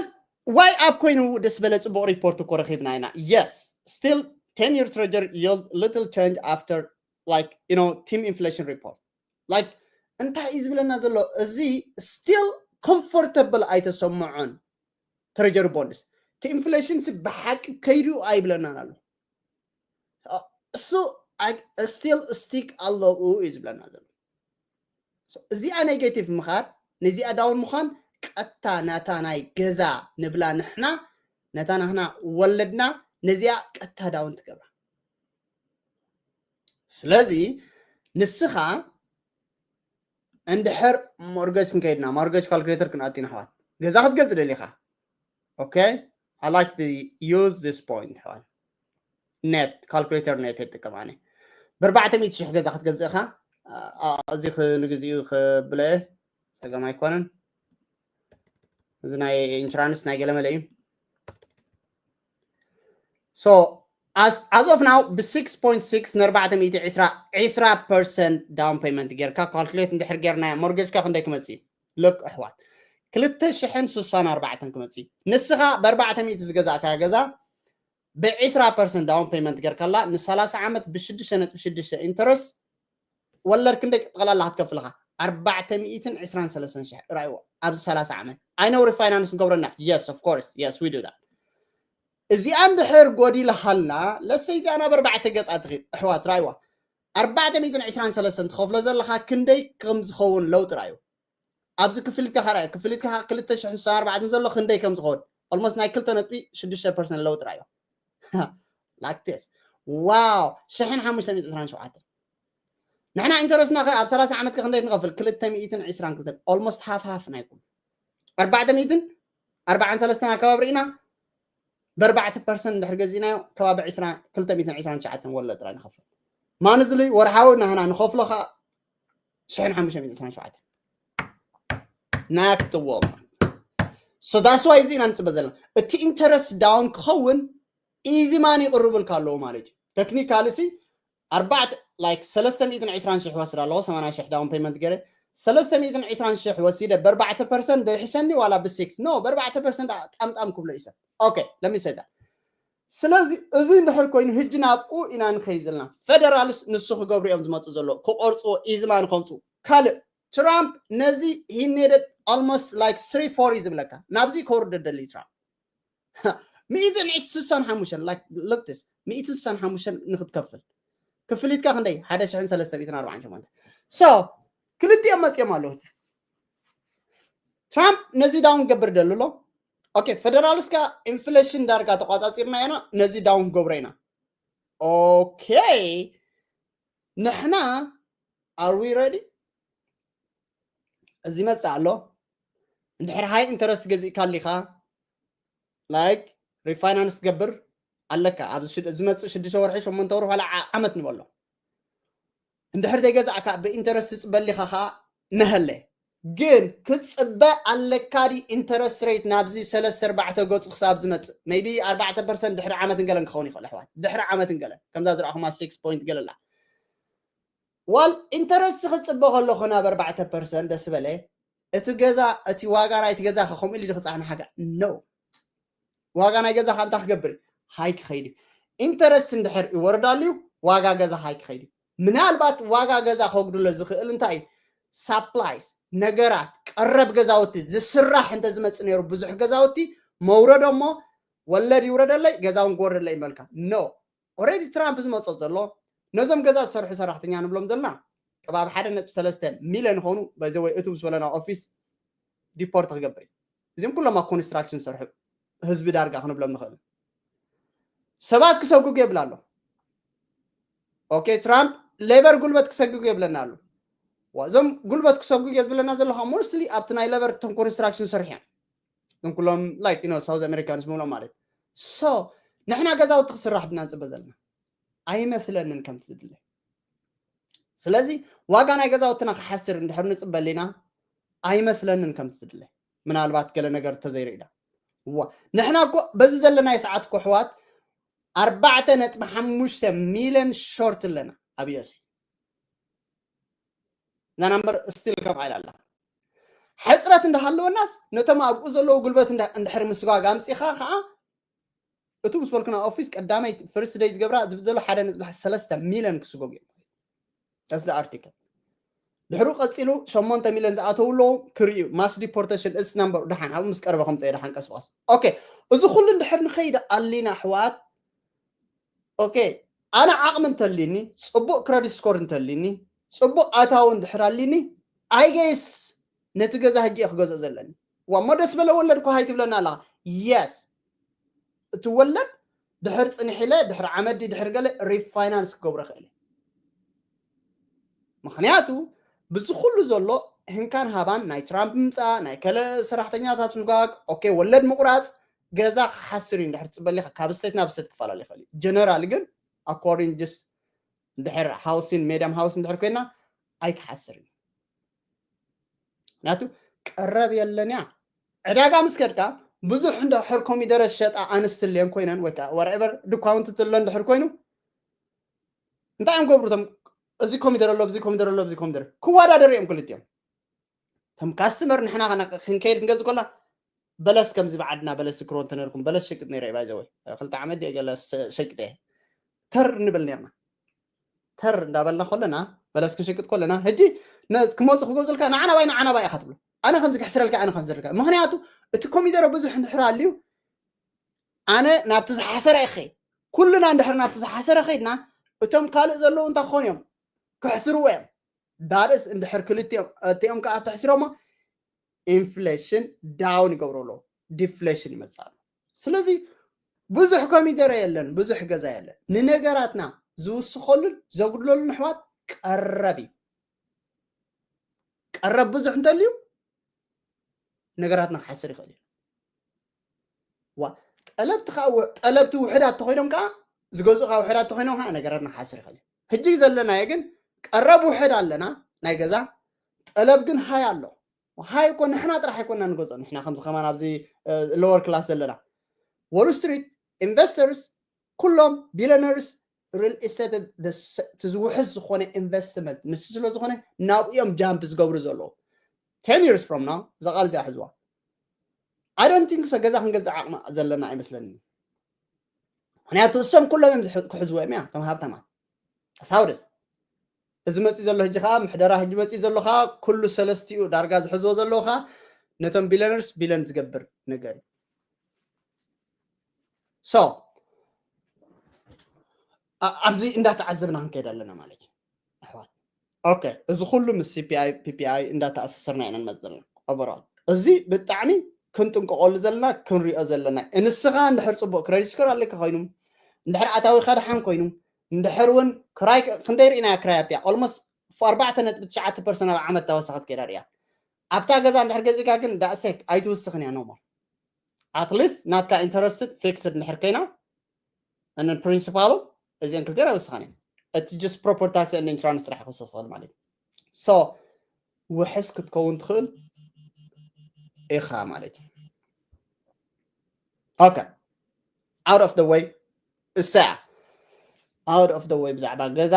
why up ኮይኑ ደስ በለ ፅቡቅ report እኮ ረኪብና ኢና yes still ten year treasury yield little change after like you know TIMS inflation report like እንታይ እዩ ዝብለና ዘሎ እዚ still comfortable ኣይተሰምዖን treasury bonds እቲ inflation ሲ ብሓቂ ከይዱ ኣይብለናን ኣሎ እሱ still stick ኣለዉ እዩ ዝብለና ዘሎ እዚኣ negative ምኻድ ነዚኣ down ምዃን ቀጥታ ናታ ናይ ገዛ ንብላ ንሕና ነታ ናህና ወለድና ነዚኣ ቀጥታ down ትገብራ። ስለዚ ንስኻ እንድሕር mortgage ክንከይድና፣ mortgage calculator ክንኣቱ ኢና ኣሕዋት። ገዛ ክትገዝእ ደሊኻ፣ okay? I like to use this point ኣሕዋት። Net calculator፣ net ይጥቀም ኣነ። ብኣርባዕተ ሚእቲ ሽሕ ገዛ ክትገዝእ ኢኻ። ኣ-፣ ኣ-፣ እዚ ኽ-፣ ንግዚኡ ክብለ ጸገም ኣይኮነን። እዚ ናይ ኢንሹራንስ ናይ ገለመለ እዩ። So as, as of now ብ six point six ን ኣርባዕተ ሚእቲ ዕስራ፣ ዕስራ percent down payment ጌርካ calculate እንድሕር ጌርና mortgage ካ ክንደይ ክመጽእ እዩ? Look ኣሕዋት፣ ክልተ ሽሕን ስሳን ኣርባዕተን ክመጽእ እዩ። ንስኻ ብ ኣርባዕተ ሚእቲ ዝገዛእካያ ገዛ ብ ዕስራ percent down payment ጌርካላ ን ሰላሳ ዓመት ብ ሽዱሽተ ነጥቢ ሽዱሽተ interest ወለድ ክንደይ ጠቕላላ ክትከፍልኻ? ኣርባዕተ ሚእትን ዕስራን ሰለስተን ሽሕ። ራይዎ ኣብዚ ሰላሳ ዓመት። I know refinance ንገብረና። Yes, of course. Yes, we do that. እዚኣ እንድሕር ጎዲልሃልና፣ ለሰይ እዚኣ ናብ ኣርባዕተ ገጻ ትኺድ። ኣሕዋት፣ ራይዋ። ኣርባዕተ ሚእትን ዕስራን ሰለስተን ትኸፍሎ ዘለኻ ክንደይ ከም ዝኸውን ለውጢ ራዩ። ኣብዚ ክፍሊትካ ኸ ራዩ። ክፍሊትካ ክልተ ሽሕን ስሳን ኣርባዕተን ዘሎ ክንደይ ከም ዝኸውን። Almost ናይ ክልተ ነጥቢ ሽዱሽተ percent ለውጢ ራዩ። Like this. ዋው፣ ሽሕን ሓሙሽተ ሚእትን ዕስራን ሸውዓተን። ንሕና ኢንተረስትና ከ ኣብ ሰላሳ ዓመት ከ ክንደይ ንኸፍል? ክልተ ሚእትን ዕስራን ክልተን። Almost half half ናይኩም። ኣርባዕተ ሚእትን ኣርባዓን ሰለስተን ኣከባቢ ርኢና፣ ብ ኣርባዕተ percent እንድሕር ገዚእናዮ፣ ከባቢ ዕስራ፣ ክልተ ሚእትን ዕስራን ትሽዓተን ወለድ ጥራይ ንኸፍል። ማንዝሊ ወርሓዊ ናህና ንኸፍሎ ከኣ ሽሕን ሓሙሽተ ሚእትን ዕስራን ሸውዓተን። Not the woman. So that's why እዚ ኢና ንጽበ ዘለና። እቲ ኢንተረስት ዳውን ክኸውን ኢዚ ማኒ ይቕርብልካ ኣለዎ ማለት እዩ። ተክኒካሊ ሲ ኣርባዕተ፣ like፣ ሰለስተ ሚእትን ዕስራን ሽሕ ወስድ ኣለኹ፣ ሰማንያ ሽሕ ዳውን ፔመንት ገይረ፣ ሰለስተ ሚእትን ዕስራን ሽሕ ወሲደ ብ ኣርባዕተ ፐርሰንት ዶ ይሕሸኒ ዋላ ብ ሲክስ? ኖ፣ ብ ኣርባዕተ ፐርሰንት ጣምጣም ክብሎ እዩ ሰብ። ኦኬ፣ let me say that። ስለዚ እዚ እንድሕር ኮይኑ፣ ህጂ ናብኡ ኢና ንኸይድ ዘለና። ፌደራልስ ንሱ ክገብሩ እዮም ዝመፁ ዘለዉ፣ ክቆርፅዎ፣ ኢዚ ማኒ ከምፅኡ። ካልእ፣ ትራምፕ ነዚ he needed almost like three four እዩ ዝብለካ። ናብዚ ከውርዶ ደሊ ትራምፕ። ሚእትን ስሳን ሓሙሽተን፣ like, look this፣ ሚእትን ስሳን ሓሙሽተን ንክትከፍል። ክፍሊትካ ክንደይ? ሓደ ሽሕን ሰለስተ ሚእትን ኣርባዓን ሸሞንተን። So፣ ክልቲኦም መፅኦም ኣለዉ። ትራምፕ ነዚ ዳውን ገብር ደሉ ኣሎ። ኦኬ፣ ፌደራልስ ከኣ ኢንፍሌሽን ዳርጋ ተቋፃፂርና ኢና፣ ነዚ ዳውን ክገብሮ ኢና። ኦኬ፣ ንሕና፣ are we ready? እዚ ይመጽእ ኣሎ። እንድሕር ሃይ ኢንተረስት ገዚእካ ኣሊኻ፣ like፣ ሪፋይናንስ ትገብር ኣለካ። ኣብዚ ሽድ-፣ ዝመጽእ ሽዱሽተ ወርሒ፣ ሸሞንተ ወርሒ፣ ዋላ ዓ-፣ ዓመት ንበሎ። እንድሕር ዘይገዛእካ፣ ብኢንተረስት ትጽበ ኣሊኻ ኸኣ ነሀለ። ግን ክትጽበ ኣለካ ድዩ ኢንተረስት ሬት ናብዚ ሰለስተ ኣርባዕተ ገጹ ክሳብ ዝመጽእ? ሜይቢ ኣርባዕተ ፐርሰንት ድሕሪ ዓመትን ገለን ክኸውን ይኽእል፣ ኣሕዋት። ድሕሪ ዓመትን ገለን። ከምዛ ዝረኣኹማ ሲክስ ፖይንት ገለ ኣላ። ዋል ኢንተረስት ክጽበ ከለኹ ናብ ኣርባዕተ ፐርሰንት ደስ በለ። እቲ ገዛ፣ እቲ ዋጋ ናይቲ ገዛ ከ ከምኡ ኢሉ ድዩ ክጻዕና ሓጋ? ኖ። ዋጋ ናይ ገዛ ከ እንታይ ክገብር? ሃይ ክኸይድ እዩ። ኢንተረስት እንድሕር ይወርድ ኣልዩ፣ ዋጋ ገዛ ሃይ ክኸይድ እዩ። ምናልባት ዋጋ ገዛ ከጉድሎ ዝኽእል እንታይ እዩ? ሳፕላይስ፣ ነገራት፣ ቀረብ ገዛውቲ ዝስራሕ እንተ ዝመጽእ ነይሩ፣ ብዙሕ ገዛውቲ መውረዶ እሞ፣ ወለድ ይውረደለይ፣ ገዛ እውን ክወርደለይ ይመልካ። ኖ። ኦልሬዲ ትራምፕ ዝመጾ ዘሎ፣ ነዞም ገዛ ዝሰርሑ ሰራሕተኛ ንብሎም ዘለና፣ ከባቢ ሓደ ነጥቢ ሰለስተ ሚልዮን ይኾኑ። ባይ ዘ ወይ፣ እቱ ምስ በለና ኦፊስ ዲፖርት ክገብር እዩ። እዚኦም ኩሎም ኣብ ኮንስትራክሽን ዝሰርሑ ህዝቢ ዳርጋ ክንብሎም ንኽእል። ሰባት ክሰጉጉ የብላ ኣሎ። ኦኬ፣ ትራምፕ ሌበር ጉልበት ክሰጉጉ የብለና ኣሎ። ዋ፣ እዞም ጉልበት ክሰጉጉ እየ ዝብለና ዘለኹ፣ ሞስትሊ ኣብቲ ናይ ሌበር፣ እቶም ኮንስትራክሽን ዝሰርሑ እዮም። እዞም ኩሎም፣ like፣ you know፣ ሳውዝ ኣሜሪካንስ ምብሎም ማለት። ሶ፣ ንሕና ገዛውቲ ክስራሕ ድና ንጽበ ዘለና? ኣይመስለንን ከምቲ ዝድለ። ስለዚ፣ ዋጋ ናይ ገዛውትና ክሓስር እንድሕር ንጽበ ኣሊና፣ ኣይመስለንን ከምቲ ዝድለ። ምናልባት ገለ ነገር እንተዘይርኢና። ዋ፣ ንሕና እኮ በዚ ዘለናዮ ሰዓት እኮ፣ ኣሕዋት፣ ኣርባዕተ ነጥቢ ሓሙሽተ ሚልዮን ሾርት ኣለና ኣብ ዩ ኤስ ኤ። እዛ ናምበር ስቲል ከምኣ ኢላ ኣላ። ሕጽረት እንዳሃለወናስ፣ ነቶም ኣብኡ ዘለዉ ጉልበት እንዳ-፣ እንድሕር ምስጓግ ኣምጺኻ ኸኣ፣ እቱ ምስ በልኩና ኦፊስ ቀዳመይ ፈርስት ደይ ዝገብራ ዝብል ዘሎ ሓደ ነጥቢ ሰለስተ ሚልዮን ክስጎግ እዩ። That's the article። ድሕሩ ቀጺሉ ሸሞንተ ሚልዮን ዝኣተዉ ኣለዉ፣ ክርእዩ፣ ማስ ዲፖርቴሽን፣ እስ ናምበሩ ደሓን፣ ኣብኡ ምስ ቀረበ ከምጽኦ ደሓን ቀስ ብቐስ። ኦኬ፣ እዚ ኩሉ እንድሕር ንኸይድ ኣሊና ኣሕዋት፣ ኦኬ፣ ኣነ ዓቕሚ እንተሊኒ፣ ጽቡቕ ክረዲት ስኮር እንተሊኒ፣ ጽቡቕ ኣታዊ እንድሕር ኣሊኒ፣ ኣይ ጌስ ነቲ ገዛ ሕጂ እየ ክገዝኦ ዘለኒ። ዋ፣ እሞ ደስ በለ ወለድ እኮ ሃይ ትብለና ኣለኻ። የስ፣ እቲ ወለድ ድሕር ፅንሕ ኢለ ድሕር ዓመት ድዩ ድሕር ገለ ሪፋይናንስ ክገብሮ ይኽእል እየ። ምኽንያቱ ብዚ ኩሉ ዘሎ ህንካን ሃባን ናይ ትራምፕ ምምፃእ ናይ ከለ ሰራሕተኛታት ምስጓግ ኦኬ ወለድ ምቁራፅ ገዛ ክሓስር እዩ። እንድሕር ትፅበ ኣለካ ካብ ስቴት ናብ ስቴት ክፈላለ ይኽእል እዩ። ጀነራል ግን ኣኮርዲንግ ጀስት እንድሕር ሃውሲን ሜድያም ሃውስ እንድሕር ኮይና ኣይክሓስር እዩ። ምክንያቱ ቀረብ የለን እያ። ዕዳጋ ምስ ከድካ ብዙሕ እንድሕር ኮሚደረ ዝሸጣ ኣንስቲ ኣለን ኮይነን ወይ ከዓ ወርኤቨር ድኳውንት ትሎ እንድሕር ኮይኑ እንታይ እዮም ገብሩ እቶም እዚ ኮሚደረ ኣሎ እዚ ኮሚደረ ኣሎ እዚ ኮሚደረ ክወዳደሩ እዮም ክልቲኦም። እቶም ካስተመር ንሕና ክንከይድ ክንገዝ ኮላ በለስ ከምዚ ብዓድና በለስ ክሮ እንተነርኩም በለስ ሸቅጥ ነይረ ባይዘወይ ክልተ ዓመት ድየ ገለ ሸቅጥ እየ ተር ንብል ነርና። ተር እንዳበልና ከለና በለስ ክሸቅጥ ከለና ሕጂ ክመፁ ክገዙልካ ንዓና ባይ ንዓና ባይ ኢኻ ትብሎ። ኣነ ከምዚ ክሕስረልካ ኣነ ከምዚ ርልካ ምክንያቱ እቲ ኮሚደረ ብዙሕ እንድሕር ኣልዩ ኣነ ናብቲ ዝሓሰረ ይኸይድ። ኩልና እንድሕር ናብቲ ዝሓሰረ ከይድና እቶም ካልእ ዘለዉ እንታይ ክኾኑ እዮም ክሕስርዎ እዮም። ዳርስ እንድሕር ክልቲኦም እቲኦም ከዓ ተሕስሮሞ ኢንፍሌሽን ዳውን ይገብሩ ኣለዉ። ዲፍሌሽን ይመፅእ ኣሎ። ስለዚ ብዙሕ ኮሚደረ የለን፣ ብዙሕ ገዛ የለን። ንነገራትና ዝውስኸሉን ዘጉድለሉን ኣሕዋት ቀረብ እዩ። ቀረብ ብዙሕ እንተልዩ ነገራትና ክሓስር ይኽእል እዩ። ዋ ጠለብቲ ከዓ ው- ጠለብቲ ውሕዳት ተኮይኖም ከዓ ዝገዝኡ ከዓ ውሕዳት ተኮይኖም ከዓ ነገራትና ክሓስር ይኽእል እዩ። ሕጂ ዘለናዮ ግን ቀረብ ውሕድ ኣለና ናይ ገዛ ጠለብ ግን ሃይ ኣሎ። ሃይ እኮ ንሕና ጥራሕ ኣይኮና ንገዝኦ ንሕና ከምዚ ከማን ኣብዚ ሎወር ክላስ ዘለና ወል ስትሪት ኢንቨስተርስ ኩሎም ቢሊነርስ ሪል ኤስቴት እቲ ዝውሕዝ ዝኾነ ኢንቨስትመንት ንሱ ስለ ዝኾነ ናብኡ እዮም ጃምፕ ዝገብሩ ዘለዉ። Ten years from now እዛ ቃል እዚኣ ሕዝዋ። I don't think so ገዛ ክንገዝእ ዓቕሚ ዘለና ኣይመስለኒ። ምክንያቱ እሶም ኩሎም እዮም ዝሕ- ክሕዝዎ እዮም እያ እቶም ሃብታማት ሳውደስ እዚ መፅኡ ዘሎ ሕጂ ከዓ ምሕደራ ሕጂ መፅኡ ዘሎ ከዓ ኩሉ ሰለስቲኡ ዳርጋ ዝሕዝዎ ዘለዉ ከዓ ነቶም ቢሊነርስ ቢሊዮን ዝገብር ነገር እዩ። So ኣ- ኣብዚ እንዳተዓዘብና ክንከይድ ኣለና ማለት እዩ ኣሕዋት። ኦኬ እዚ ኩሉ ምስ ሲፒኣይ ፒፒኣይ እንዳተኣሳሰርና ኢና ንመፅእ ዘለና። ኦቨርኦል እዚ ብጣዕሚ ክንጥንቀቀሉ ዘለና ክንሪኦ ዘለና። እንስኻ እንድሕር ፅቡቅ ክሬዲት ስኮር ኣለካ ኮይኑ እንድሕር ኣታዊካ ደሓን ኮይኑ እንድሕር እውን ክራይ ክንደይ ርኢና ክራይ ኣብቲያ ኦልሞስት ኣርባዕተ ነጥቢ ትሽዓተ ፐርሰንት ኣብ ዓመት ተወሳኺ ትከይዳ ርኢያ ኣብታ ገዛ እንድሕር ገዚእካ ግን ዳእሰክ ኣይትውስኽን እያ ኖሞር ኣትሊስት ናትካ ኢንተረስትድ ፊክስድ እንድሕር ኮይና እንን ፕሪንሲፓሉ እዚአን ክልቲአን ኣይወስኻን እየን። እቲ ጀስት ፕሮፐርቲ ታክስ and ኢንሹራንስ ጥራሕ ክወስኽ ዝኽእል ማለት እዩ። So ውሕስ ክትከውን ትኽእል ኢኻ ማለት እዩ። Okay out of the way እሳ out of the way ብዛዕባ ገዛ።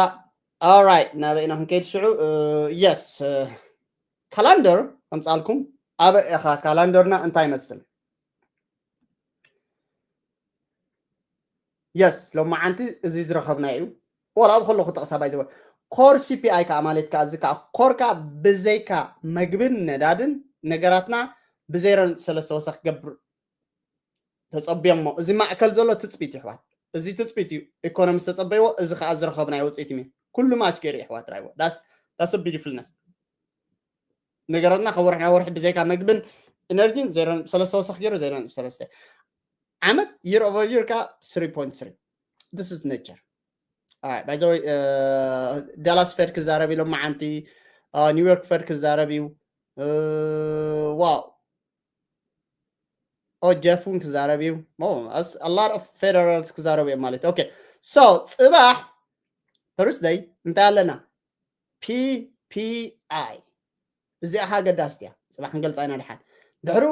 Alright ናበይ ኢና ክንከይድ ሽዑ? Yes ካላንደር ከምፃልኩም ኣበይ ኢኻ ካላንደርና እንታይ ይመስል? Yes ሎማዓንቲ እዚ ዝረኸብናዮ እዩ። ወላ ኣብ ከለኹ ጠቕሳ ባይዘወ ኮር ሲፒኣይ ከዓ ማለት ከዓ እዚ ከዓ ኮር ከዓ ብዘይካ መግብን ነዳድን ነገራትና ብዜሮ ነጥቢ ሰለስተ ወሰኽ ክገብር ተፀቢዮሞ እዚ ማእከል ዘሎ ትፅቢት እዩ ኣሕዋት። እዚ ትፅቢት እዩ ኢኮኖሚ ዝተፀበይዎ እዚ ከዓ ዝረኸብናዮ ውፅኢት እዩ። ኩሉ ማች ገይሩ እዩ ኣሕዋት ራይዎ that's that's a beautifulness ነገራትና ካብ ወርሒ ናብ ወርሒ ብዘይካ መግብን ኢነርጂን ዜሮ ነጥቢ ሰለስተ ወሰኽ ገይሩ ዜሮ ነጥቢ ሰለስተ ዓመት year over year ከዓ three point three this is nature። By the way ዳላስ ፌድ ክዛረብ ኢሎም መዓንቲ ኒውዮርክ ፌድ ክዛረብ እዩ። ዋው ኦ ጀፍ እውን ክዛረብ እዩ። A lot of ፌደራልስ ክዛረቡ እዮም ማለት okay so ፅባሕ Thursday እንታይ ኣለና? ፒፒኣይ እዚኣ ከዓ ኣገዳስቲ እያ። ፅባሕ ክንገልፃ ኢና ድሓን ድሕሩ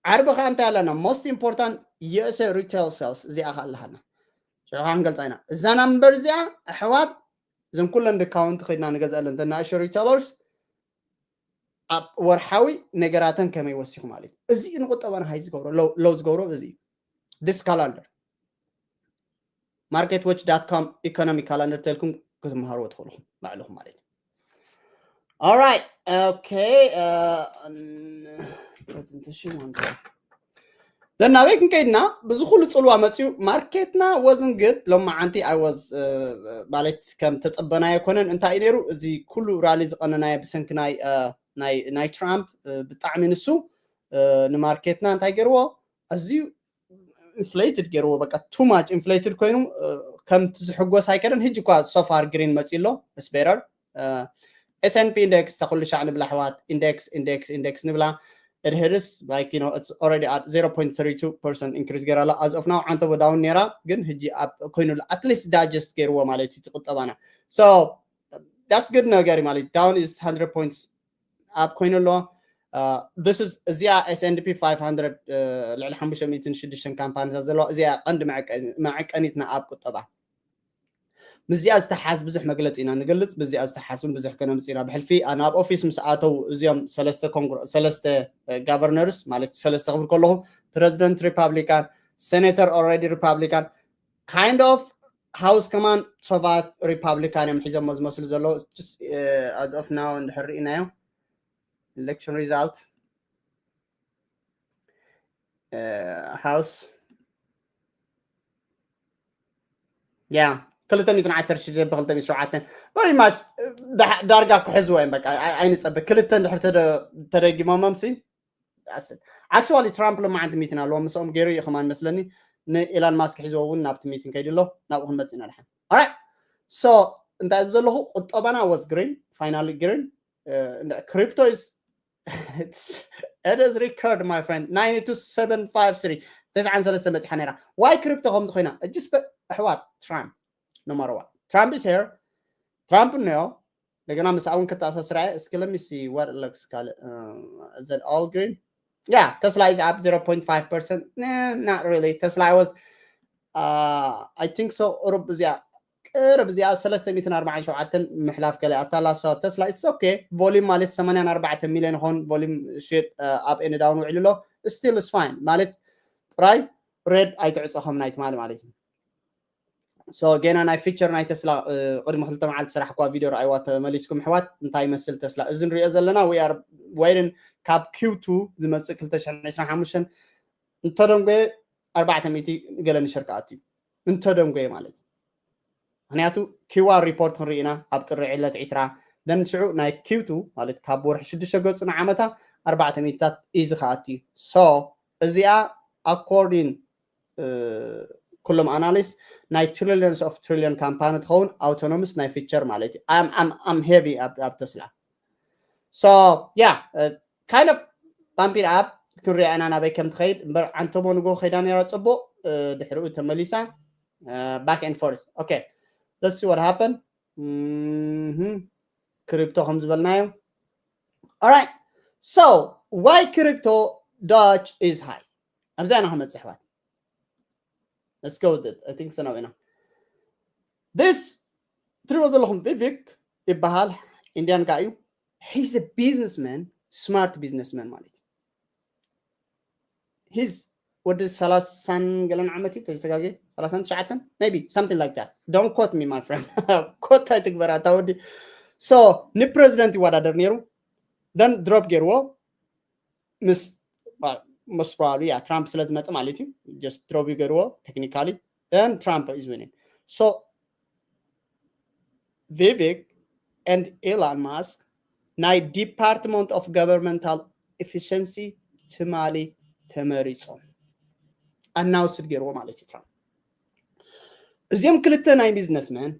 ዓርቢ ከዓ እንታይ ኣለና? Most important USA retail sales እዚኣ ከዓ ኣለሃና ሽዑ ከዓ ክንገልፃ ኢና። እዛ ናምበር እዚኣ ኣሕዋት እዘን ኩለን ዲካውንት ከይድና ንገዝኣለን ተናእሾ ሪቴለርስ ኣብ ወርሓዊ ነገራተን ከመይ ወሲኹ ማለት እዩ። እዚ ንቁጠባና ሃይ ዝገብሮ ለው ዝገብሮ እዚ እዩ። This calendar market watch dot com economic calendar ተልኩም ክትመሃርዎ ትኽእልኹም ባዕልኹም ማለት እዩ። Alright okay presentation one ዘናበይ ክንከይድና ብዚ ኩሉ ፅልዋ መፅዩ ማርኬትና ወዝን ግድ ሎማዓንቲ ኣይወዝ ማለት ከም ተፀበናዮ ኮነን እንታይ እዩ ነይሩ እዚ ኩሉ ራሊ ዝቀነናዮ ብሰንኪ ናይ ናይ ትራምፕ ብጣዕሚ ንሱ ንማርኬትና እንታይ ገይርዎ ኣዝዩ inflated ገይርዎ፣ በቃ too much inflated ኮይኑ ከምቲ ዝሕጎስ ኣይከደን። ሕጂ እኳ so far green መፂ ኣሎ፣ it's better። S&P index ተኩሉ ሻዕ ንብላ ኣሕዋት፣ index index index ንብላ። It is like, you know, it's already at zero point three two percent increase ገይራ ኣላ። As of now ዓንተቦ down ነይራ፣ ግን ሕጂ up ኮይኑ ኣሎ። At least digest ገይርዎ ማለት እዩ ቁጠባና። So that's good ነገር ማለት down is hundred points up ኮይኑ ኣሎ። This is እዚኣ S&P five hundred ልዕሊ ሓሙሽተ ሚእትን ሽዱሽተን ካምፓኒታት ዘለዋ እዚኣ ቀንዲ መዐቀኒትና ኣብ ቁጠባ። ምስዚኣ ዝተሓዝ ብዙሕ መግለፂ ኢና ንገልፅ። ብዚኣ ዝተሓዝ እውን ብዙሕ ከነምፅ ኢና። ብሕልፊ ናብ ኦፊስ ምስ ኣተው እዚኦም ሰለስተ ጋቨርነርስ ማለት ሰለስተ ክብል ከለኹ ፕረዚደንት ሪፓብሊካን፣ ሴኔተር already ሪፓብሊካን፣ kind of ሃውስ ከማን ሰባት ሪፓብሊካን እዮም ሒዞሞ ዝመስሉ ዘለዉ። As of now እንድሕር ርኢናዮ election result ሃውስ ያ ክልተ ሚእትን ዓሰርተ ሽዱሽተ ብክልተ ሚእትን ሸውዓተን very much ዳርጋ ክሕዝዎ እዮም። በቃ ኣይንፀበ ክልተ እንድሕር ተደጊሞሞም ሲ ኣስል actually ትራምፕ ሎማዓንቲ ሚትን ኣለዎ ምስኦም ገይሩ እዩ ከማን መስለኒ። ንኤላን ማስክ ሒዝዎ እውን ናብቲ ሚትን ከይዱ ኣሎ። ናብኡ ክንመፅእ ኢና ድሓን። Alright, so እንታይ ዘለኹ ቁጠባና was green, finally green. Crypto is it is record my friend, ninety two seven five three, ተስዓን ሰለስተ መፅሓ ነይራ። Why crypto ከምዚ ኮይና? እጅስ ኣሕዋት ትራምፕ no matter what, Trump is here. ትራምፕ እነዮ እንደገና ምስ እውን ክተኣሳስራ እስኪ let me see what looks ካልእ። Is it all green? Yeah, Tesla is up zero point five percent. Not really. Tesla was I think so ቁሩብ እዚኣ ቅርብ እዚኣ ሰለስተ ሚእትን ኣርባዓን ሸውዓተን ምሕላፍ ገለ ኣታላ። So Tesla it's okay. volume ማለት ሰማንያን ኣርባዕተ ሚልዮን ይኸውን volume ሽየጥ up and down ውዒሉ ኣሎ። Still is fine ማለት ጥራይ red ኣይትዕፆ ከም ናይ ትማሊ ማለት እዩ። So ገና ናይ ፊቸር ናይ ተስላ ቅድሚ ክልተ መዓልቲ ስራሕ እኳ ቪድዮ ረኣይዋ ተመሊስኩም ኣሕዋት። እንታይ ይመስል ተስላ? እዚ ንሪኦ ዘለና we are waiting ካብ Q two ዝመፅእ ክልተ ሽሕን ዕስራን ሓሙሽተን እንተደንጎየ ኣርባዕተ ሚእቲ ገለ ንሽር ክኣቱ እዩ። እንተደንጎየ ማለት እዩ። ምክንያቱ Q one report ክንርኢ ኢና ኣብ ጥሪ ዕለት ዕስራ። Then ሽዑ ናይ Q two ማለት ካብ ወርሒ ሽዱሽተ ገፁ ንዓመታ ኣርባዕተ ሚእትታት ኢዚ ክኣቱ እዩ። So እዚኣ according ኩሎም ኣናሊስት ናይ trillions of trillion ካምፓኒ ትኸውን autonomous ናይ ፊቸር ማለት እዩ። I'm heavy ኣብ ተስላ። So yeah, kind of bump it up ክንሪኣ ኢና ናበይ ከም ትኸይድ። እምበር ዓንተቦ ንጎ ከይዳ ነይራ ፅቡቅ፣ ድሕሪኡ ተመሊሳ back and forth. Okay, let's see what happen. ክሪፕቶ ከም ዝበልናዮ። Alright, so why crypto Doge is high? ኣብዛ ኢና ክመፅእ ኣሕዋት። Let's go with it. I think so now. This ትሪኦ ዘለኹም ቪቪክ ይበሃል፣ ኢንዲያን ጋይ እዩ። He's a businessman, smart businessman ማለት እዩ። He's ወዲ ሰላሳን ገለን ዓመት እዩ ተዝተጋገ ሰላሳን ትሽዓተን maybe something like that. Don't quote me my friend. Quote ኣይትግበር ኣታ ወዲ። So ንፕረዚደንት ይወዳደር ነይሩ፣ then drop ገይርዎ ምስ most probably yeah ትራምፕ ስለ ዝመፀ ማለት እዩ። Just drop ገይርዎ technically, then Trump is winning. So Vivek and Elon Musk ናይ Department of Governmental Efficiency ትማሊ ተመሪፆም ኣናውስድ ገይርዎ ማለት እዩ ትራምፕ። እዚኦም ክልተ ናይ ቢዝነስመን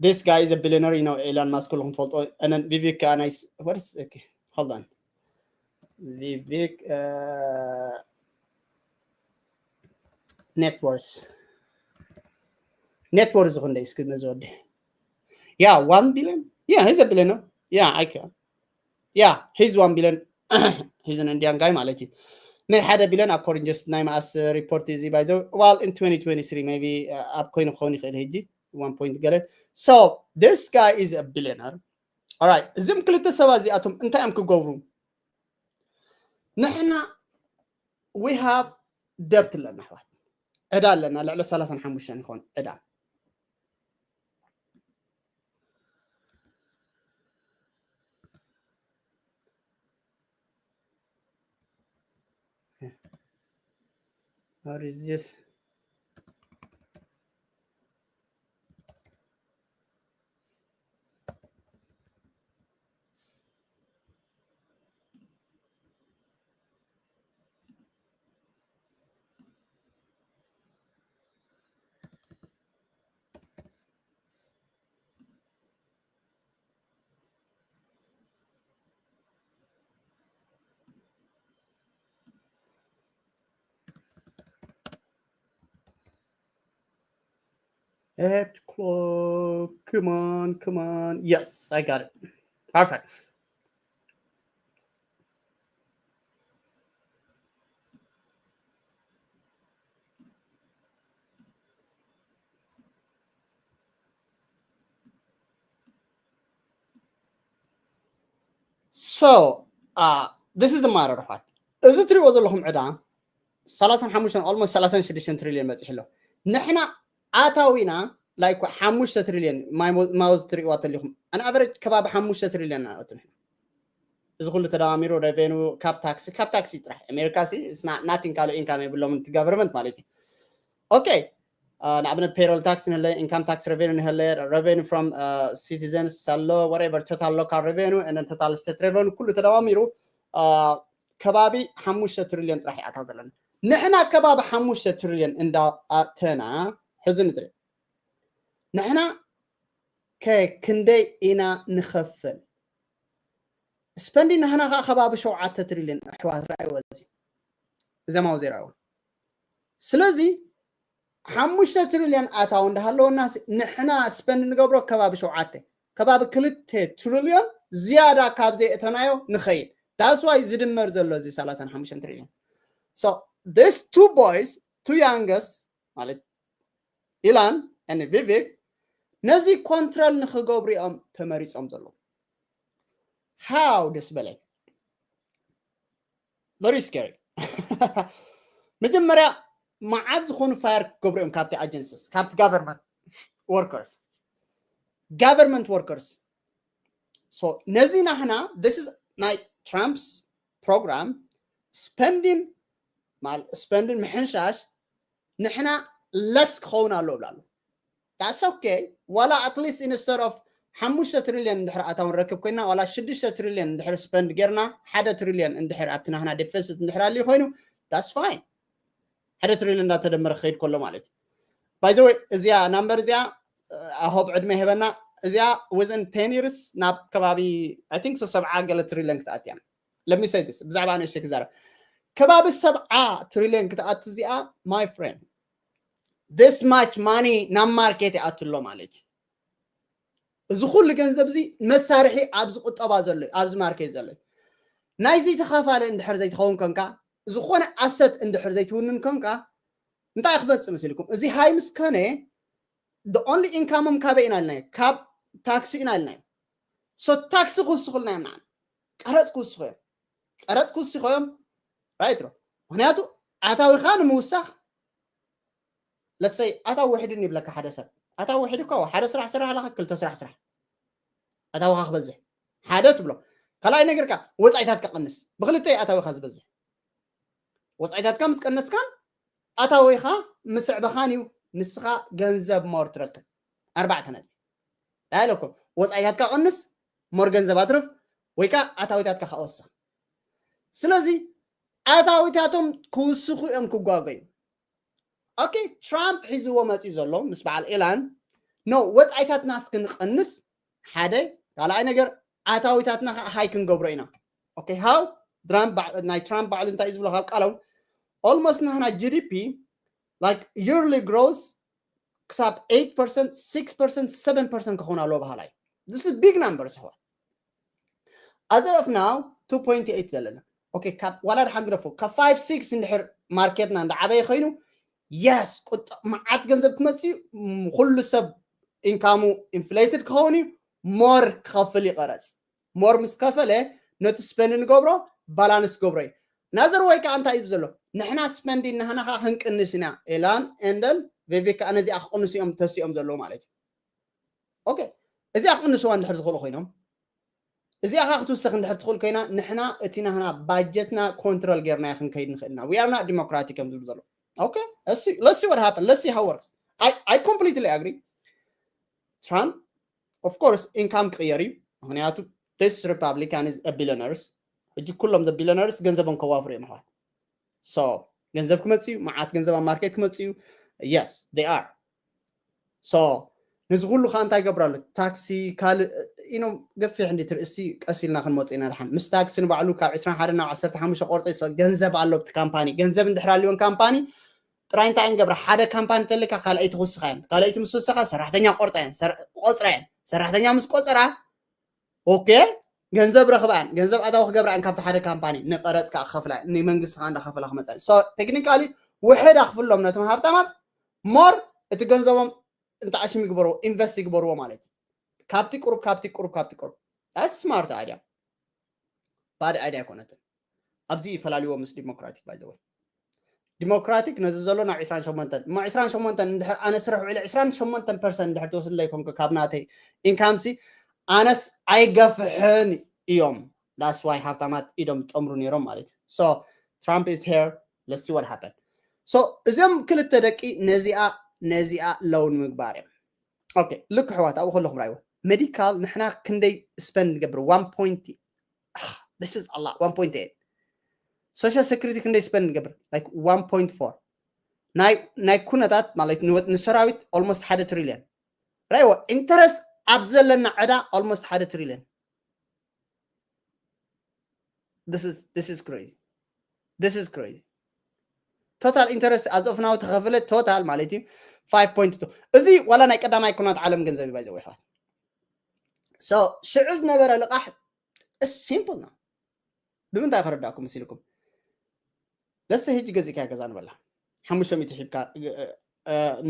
this guy is a billionaire, you know, Elon Musk ኩልኩም ትፈልጦ። And then Vivek ከዓ ናይ what is, okay, hold on. Vivek uh, net worth, net worth ዝኹን ደይ እስኪ ነዚ ወዲ yeah one billion, yeah he's a billionaire, yeah I can, yeah he's one billion. He's an Indian guy ማለት እዩ። ናይ ሓደ ቢልዮን according just ናይ መኣስ report እዚ by the way, well in twenty twenty-three maybe ኣብ ኮይኑ ክኸውን ይኽእል ሕጂ one point ገለ። So this guy is a billionaire. Alright, እዚም ክልተ ሰባት እዚኣቶም እንታይ እዮም ክገብሩ? ንሕና we have debt ኣለና ኣሕዋት፣ ዕዳ ኣለና፣ ልዕሊ ሰላሳን ሓሙሽተን ይኾን ዕዳ። What is this? Apt clock. Come on, come on. Yes, I got it. Perfect. So, uh, this is the matter of fact. እዚ ትሪእዎ ዘለኹም ዕዳ ሰላሳን ሓሙሽተን፣ almost ሰላሳን ሽዱሽተን ትሪልዮን በፂሑ ኣሎ። ንሕና ኣታዊና like ሓሙሽተ ትሪልዮን ማውዝ ትሪእዋ ተሊኹም፣ ኣን ኣቨሬጅ ከባቢ ሓሙሽተ ትሪልዮን ናወት ንሕና። እዚ ኩሉ ተደማሚሩ ሬቬኑ ካብ ታክሲ፣ ካብ ታክሲ ጥራሕ ኣሜሪካ ሲ ናቲንግ ካልእ ኢንካም የብሎምን እቲ ጋቨርመንት ማለት እዩ። ኦኬ፣ ንኣብነት ፔሮል ታክስ ንህለ፣ ኢንካም ታክስ ሬቬኑ ንህለ፣ ሬቬኑ ፍሮም ሲቲዘንስ ኣሎ፣ whatever total local revenue and total state revenue ኩሉ ተደማሚሩ ከባቢ ሓሙሽተ ትሪልዮን ጥራሕ ይኣታው ዘለና። ንሕና ከባቢ ሓሙሽተ ትሪልዮን እንዳኣተና ሕዚ ንድሪ ንሕና ከክንደይ ኢና ንኸፍል? ስፐንዲ ንሕና ከዓ ከባቢ ሸውዓተ ትሪልዮን ኣሕዋት ረኣይዎ። እዚ እዘማው ዜራዊ ስለዚ ሓሙሽተ ትሪልዮን ኣታው እንዳሃለወና ንሕና ስፐንድ ንገብሮ ከባቢ ሸውዓተ ከባቢ ክልተ ትሪልዮን ዝያዳ ካብ ዘይእተናዮ ንኸይድ። That's why ዝድመር ዘሎ እዚ ሰላሳን ሓሙሽተን ትሪልዮን። So these two boys, two youngest ማለት ኢላን and ቪቪክ ነዚ ኮንትሮል ንክገብሩ እዮም ተመሪፆም ዘለዉ። How ደስ በለኝ። Very scary። መጀመርያ መዓት ዝኾኑ ፋየር ክገብሩ እዮም ካብቲ ኣጀንሲስ፣ ካብቲ ጋቨርንመንት ወርከርስ፣ ጋቨርንመንት ወርከርስ። So ነዚ ናህና this is ናይ ትራምፕስ ፕሮግራም ስፐንዲን ማል ስፐንዲን ምሕንሻሽ ንሕና ለስ ክኸውን ኣለዎ ብላሉ። That's okay። ዋላ at least instead of ሓሙሽተ ትሪልዮን እንድሕር ኣታው ንረክብ ኮይና ዋላ ሽዱሽተ ትሪልዮን እንድሕር ስፐንድ ጌርና ሓደ ትሪልዮን እንድሕር ኣብቲ ናህና ዴፊሲት እንድሕር ኣልዩ ኮይኑ that's fine። ሓደ ትሪልዮን እንዳተደመረ ክኸይድ ከሎ ማለት እዩ። By the way እዚኣ ናምበር እዚኣ ኣሆብ ዕድመ ይህበና። እዚኣ within ten years ናብ ከባቢ I think ሰብዓ ገለ ትሪልዮን ክትኣትያ። Let me say this ብዛዕባ ንእሽተይ ክዛረብ። ከባቢ ሰብዓ ትሪልዮን ክትኣቱ እዚኣ my friend this much money ናብ ማርኬት ይኣቱ ኣሎ ማለት እዩ። እዚ ኩሉ ገንዘብ እዚ መሳርሒ ኣብዚ ቁጠባ ዘሎ ኣብዚ ማርኬት ዘሎ ናይዚ ተኻፋለ እንድሕር ዘይትኸውን ኮንካ፣ ዝኾነ ኣሰት እንድሕር ዘይትውንን ኮንካ እንታይ ክመፅእ መሲልኩም? እዚ ሃይ ምስ ከነ the only ኢንካሞም ካበይ ኢና ኢልናዮ? ካብ ታክሲ ኢና ኢልናዮ። So ታክሲ ክውስኹልና እዮም ንዓና። ቀረፅ ክውስኹ እዮም። ቀረፅ ክውስኹ እዮም። ራይት ዶ? ምክንያቱ ኣታዊኻ ንምውሳኽ ለሰይ ኣታዊ ውሕድን ይብለካ ሓደ ሰብ። ኣታዊ ውሕድ እኮ ሓደ ስራሕ ስራሕ ኣለካ፣ ክልተ ስራሕ ስራሕ ኣታዊኻ ክበዝሕ ሓደ ትብሎ። ካልኣይ ነገርካ ወፃኢታት ከቐንስ። ብክልተ ኣታዊኻ ዝበዝሕ ወፃኢታትካ ምስ ቀነስካን ኣታዊኻ ምስዕበኻን እዩ ንስኻ ገንዘብ ሞር ትረክብ። ኣርባዕተ ነጥቢ ዳይለኮ ወፃኢታትካ ቀንስ፣ ሞር ገንዘብ ኣትርፍ ወይ ከዓ ኣታዊታትካ ከወስኽ። ስለዚ ኣታዊታቶም ክውስኹ እዮም ክጓገዩ። ኦኬ ትራምፕ ሒዝዎ መፅዩ ዘሎ ምስ በዓል ኢላን ኖ ወፃኢታትና እስክንቐንስ ሓደ ካልኣይ ነገር ኣታዊታትና ከዓ ሃይ ክንገብሮ ኢና። ኦኬ ሃው ናይ ትራምፕ ባዕሉ እንታይ ዝብሎ ካብ ቃሎም almost ናህና ጂዲፒ like yearly growth ክሳብ eight percent six percent seven percent ክኸውን ኣለዎ በሃላይ። This is big numbers ኣሕዋት። As of now two point eight ዘለና ኦኬ ካብ ዋላ ድሓን ግደፎ ካብ five six እንድሕር ማርኬትና እንዳዓበየ ኮይኑ የስ ቁጠ መዓት ገንዘብ ክመፅእ እዩ። ኩሉ ሰብ ኢንካሙ ኢንፍሌትድ ክኸውን እዩ። ሞር ክኸፍል ይቐረፅ። ሞር ምስ ከፈለ ነቲ ስፐንድ ንገብሮ ባላንስ ገብሮ እዩ። ናዘር ወይ ከዓ እንታይ እዩ ዘሎ ንሕና ስፐንዲ ናህና ከዓ ክንቅንስ ኢና። ኤላን ኤንደን ቬቬ ከዓ ነዚኣ ክቅንሱ እዮም ተሲኦም ዘለዉ ማለት እዩ። ኦኬ እዚኣ ክቅንስዋ እንድሕር ዝኽእሉ ኮይኖም እዚኣ ከዓ ክትውሰኽ እንድሕር ትኽእል ኮይና ንሕና እቲ ናህና ባጀትና ኮንትሮል ጌርና ክንከይድ ንኽእልና we are not democratic እዮም ዝብሉ ዘለዉ። Okay let's see what happen let's see how works. I I completely agree. Trump of course ኢንካም ክቕየር እዩ። ምክንያቱ this Republican is a billionaires ሕጂ ኩሎም the billionaires ገንዘቦም ከዋፍሩ እዮም ኣሕዋት። So ገንዘብ ክመፅእ እዩ። መዓት ገንዘብ ኣብ ማርኬት ክመፅእ እዩ። Yes they are. So ነዚ ኩሉ ከዓ እንታይ ይገብሩ ኣሎ? ታክሲ ካልእ ኢኖም ገፊሕ እንዲ ትርእሲ ቀስ ኢልና ክንመፅ ኢና። ድሓን ምስ ታክሲ ንባዕሉ ካብ ዕስራን ሓደን ናብ ዓሰርተ ሓሙሽተ ቆርጦ ይሰ ገንዘብ ኣሎ ኣብቲ ካምፓኒ። ገንዘብ እንድሕር ኣልዎን ካምፓኒ ጥራይ እንታይ እንገብራ ሓደ ካምፓኒ ተልካ ካልኣይቲ ክውስኻ እየን ካልኣይቲ ምስ ወሰኻ ሰራሕተኛ ቆርፃ እየን ቆፅራ እየን ሰራሕተኛ ምስ ቆፀራ ኦኬ ገንዘብ ረኽባን ገንዘብ ኣታዊ ክገብራን ካብቲ ሓደ ካምፓኒ ንቀረፅ ከዓ ክኸፍላ ንመንግስቲ ከዓ እንዳኸፈላ ክመፃ so technically ውሕድ ኣኽፍሎም ነቶም ሃብታማት more እቲ ገንዘቦም እንተዓሽም ይግበርዎ ኢንቨስት ይግበርዎ ማለት እዩ ካብቲ ቁሩብ ካብቲ ቁሩብ ካብቲ ቁሩብ smart idea bad idea ኣይኮነትን ኣብዚ ይፈላልዎ ምስ ዲሞክራቲክ by the way ዲሞክራቲክ ነዚ ዘሎ ናብ ዕስራን ሸሞንተን እሞ ዕስራን ሸሞንተን እንድሕር ኣነ ስራሕ ውዕለ ዕስራን ሸሞንተን ፐርሰንት እንድሕር ትወስድለይ ኮንኩ ካብ ናተይ ኢንካምሲ ኣነስ ኣይገፍሕን እዮም that's why ሃብታማት ኢዶም ጠምሩ ነይሮም ማለት እዩ so Trump is here let's see what happen so እዚኦም ክልተ ደቂ ነዚኣ ነዚኣ ለው ንምግባር እዮም okay ልክ ሕዋት ኣብኡ ከለኹም ራይዎ ሜዲካል ንሕና ክንደይ ስፐንድ ንገብር one point this is a lot one point eight social security ክንደይ ስፐንድ ንገብር like one point four ናይ ናይ ኩነታት ማለት ንሰራዊት almost ሓደ ትሪልዮን ራይዎ ኢንተረስት ኣብ ዘለና ዕዳ almost ሓደ ትሪልዮን this is this is crazy this is crazy total interest as of now ተኸፍለ total ማለት እዩ five point two እዚ ዋላ ናይ ቀዳማይ ኩናት ዓለም ገንዘብ እዩ ባይዘው ይሕዋት so ሽዑ ዝነበረ ልቃሕ simple ነው ብምንታይ ከረዳእኩም መሲልኩም ለሰ ህጂ ገዚእካ ገዛ ንበላ ሓሙሽተ ሚእቲ ሒብካ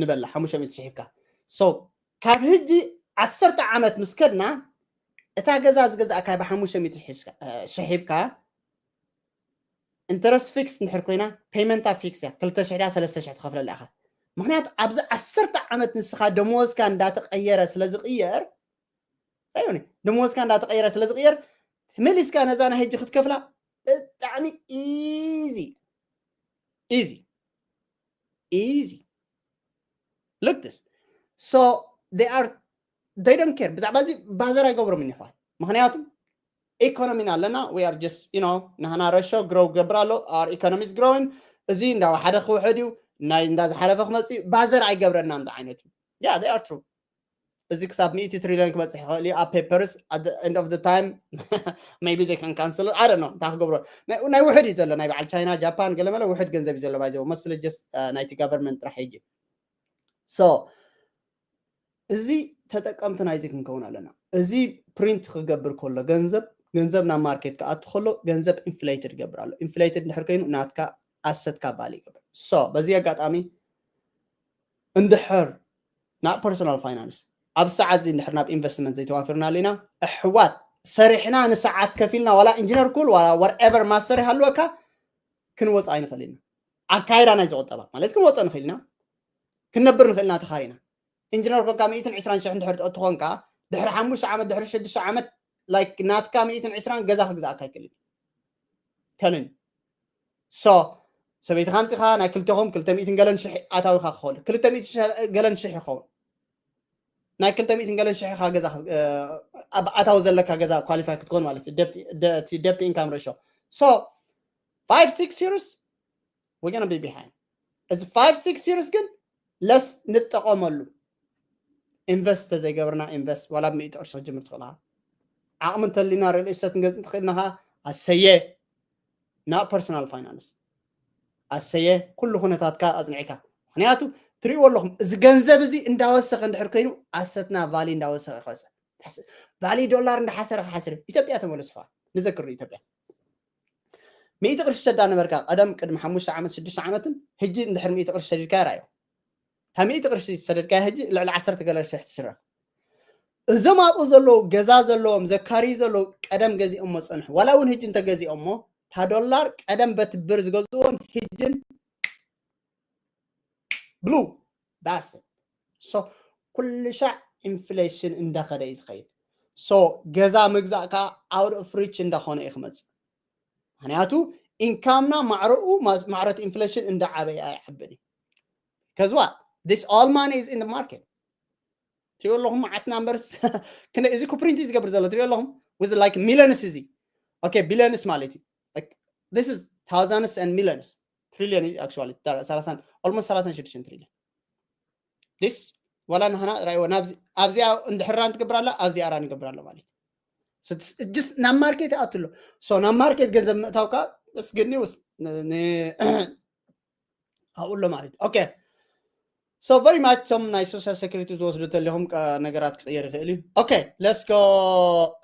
ንበላ ሓሙሽተ ሚእቲ ሒብካ so ካብ ህጂ ዓሰርተ ዓመት ምስ ከድና እታ ገዛ ዝገዛእካ ብሓሙሽተ ሚእቲ ሒብካ ኢንተረስት ፊክስ እንድሕር ኮይና ፔመንታ ፊክስ እያ ክልተ ሽሕ ድያ ሰለስተ ሽሕ ትኸፍለላ ኢኻ ምክንያቱ ኣብዚ ዓሰርተ ዓመት ንስኻ ደመወዝካ እንዳተቀየረ ስለ ዝቅየር ኣይሆነ ደመወዝካ እንዳተቀየረ ስለ ዝቅየር መሊስካ ነዛ ናይ ሕጂ ክትከፍላ ብጣዕሚ ኢዚ ኢዚ ኢዚ look this so they are they don't care ብዛዕባ እዚ ባዘር ኣይገብሮም ይሕዋት ምክንያቱ ኢኮኖሚና ኣለና we are just you know ናህና ረሾ ግሮው ገብር ኣሎ our economy is growing እዚ እንዳወሓደ ክውሕድ እዩ ናይ እንዳዝሓለፈ ክመፅእ እዩ ባዘር ኣይገብረና እንዳ ዓይነት እዩ yeah they are true እዚ ክሳብ ሚእቲ ትሪልዮን ክበፅሕ ይኽእል እዩ ኣብ papers at the end of the time maybe they can cancel I don't know እንታይ ክገብሮ ናይ ውሕድ እዩ ዘሎ ናይ በዓል ቻይና ጃፓን ገለመለ ውሕድ ገንዘብ እዩ ዘሎ ባይዘ መስለ just ናይቲ government ጥራሕ ሕጂ so እዚ ተጠቀምቲ ናይዚ ክንከውን ኣለና እዚ ፕሪንት ክገብር ከሎ ገንዘብ ገንዘብ ናብ ማርኬት ክኣቱ ከሎ ገንዘብ ኢንፍሌትድ ይገብር ኣሎ ኢንፍሌትድ እንድሕር ኮይኑ ናትካ ኣሰትካ ባል ይገብር so በዚ ኣጋጣሚ እንድሕር ናብ ፐርሶናል ፋይናንስ ኣብ ሰዓት እዚ እንድሕር ናብ ኢንቨስትመንት ዘይተዋፊርና ኣለና ኣሕዋት ሰሪሕና ንሰዓት ከፊልና ዋላ ኢንጂነር ኩል ዋላ whatever master ይሃልወካ ክንወፅ ኣይንኽእል ኢና ኣካይዳ ናይ ዝቁጠባ ማለት ክንወፀ ንኽእል ኢና ክንነብር ንኽእል ኢና ተኻሪና ኢንጂነር ኮንካ ሚእትን ዕስራን ሽሕ እንድሕር ትኾንካ ድሕሪ ሓሙሽተ ዓመት ድሕሪ ሽዱሽተ ዓመት like ናትካ ሚእትን ዕስራን ገዛ ክግዛእካ ኣይክእልን ተልን so ሰበይትኻ ኣምፂኻ ናይ ክልተኹም ክልተ ሚእትን ገለን ሽሕ ኣታዊኻ ክኸውን ክልተ ሚእቲ ገለን ሽሕ ይኸውን ናይ ክልተ ሚእትን ገለን ሽሕኻ ገዛ ኣብ ኣታዊ ዘለካ ገዛ ኳሊፋይ ክትኮን ማለት እዩ debt income ratio so five six years we're gonna be behind እዚ five six years ግን ለስ ንጠቐመሉ ኢንቨስት ተዘይገብርና ኢንቨስት ዋላ ሚእቲ ቅርሺ ክጅምር ትኽእልኻ ዓቕሚ እንተሊና ሪል ስቴት ንገዝእ ትኽእልና ኸዓ ኣሰየ ናብ ፐርሶናል ፋይናንስ ኣሰየ ኩሉ ኩነታትካ ኣፅኒዕካ ምክንያቱ ትሪእዎ ኣለኹም እዚ ገንዘብ እዚ እንዳወሰኸ እንድሕር ኮይኑ ኣሰትና ቫሊ እንዳወሰኸ ይኸሰ ቫሊ ዶላር እንዳሓሰረ ክሓስር ኢትዮጵያ ተመለስዋ ንዘክሩ ኢትዮጵያ ሚእቲ ቅርሺ ሰዳ ነበርካ ቀደም ቅድሚ ሓሙሽተ ዓመት ሽዱሽተ ዓመትን ሕጂ እንድሕር ሚእቲ ቅርሺ ሰዲድካ ራዮ እታ ሚእቲ ቅርሺ ዝሰደድካያ ሕጂ ልዕሊ ዓሰርተ ገለ ሽሕ ትሽረፍ እዞም ኣብኡ ዘለዉ ገዛ ዘለዎም ዘካርዩ ዘለዉ ቀደም ገዚኦሞ ፀንሑ ዋላ እውን ሕጂ እንተገዚኦሞ እታ ዶላር ቀደም በቲ ብር ዝገዝእዎን ሕጅን ብሉ ዳስ so ኩሉ ሻዕ ኢንፍሌሽን እንዳኸደ እዩ ዝኸይድ so ገዛ ምግዛእ ከዓ out of reach እንዳኾነ እዩ ክመፅእ ምክንያቱ ኢንካምና ማዕረኡ ማዕረት ኢንፍሌሽን እንዳዓበየ ኣይዓብን እዩ ከዝዋ this all money is in the market ትሪኦ ኣለኹም መዓት ናምበርስ ክንደ እዚ ኩፕሪንት እዩ ዝገብር ዘሎ ትሪኦ ኣለኹም with like millions እዚ okay billions ማለት እዩ this is thousands and millions trillion actually almost ሰላሳን ሽዱሽተን trillion this ዋላ ንሕና ራእይዎ ኣብዚኣ እንድሕራ ንትገብር ኣላ ኣብዚኣ ራ ንገብር ኣሎ ማለት እዩ ናብ ማርኬት ይኣቱ ኣሎ so ናብ ማርኬት ገንዘብ ምእታውካ እስግኒ ኣብኡ ኣሎ ማለት እዩ። Okay, so very much እቶም ናይ social security ዝወስዱ ተለኹም ነገራት ክቕየር ይኽእል እዩ። Okay, let's go.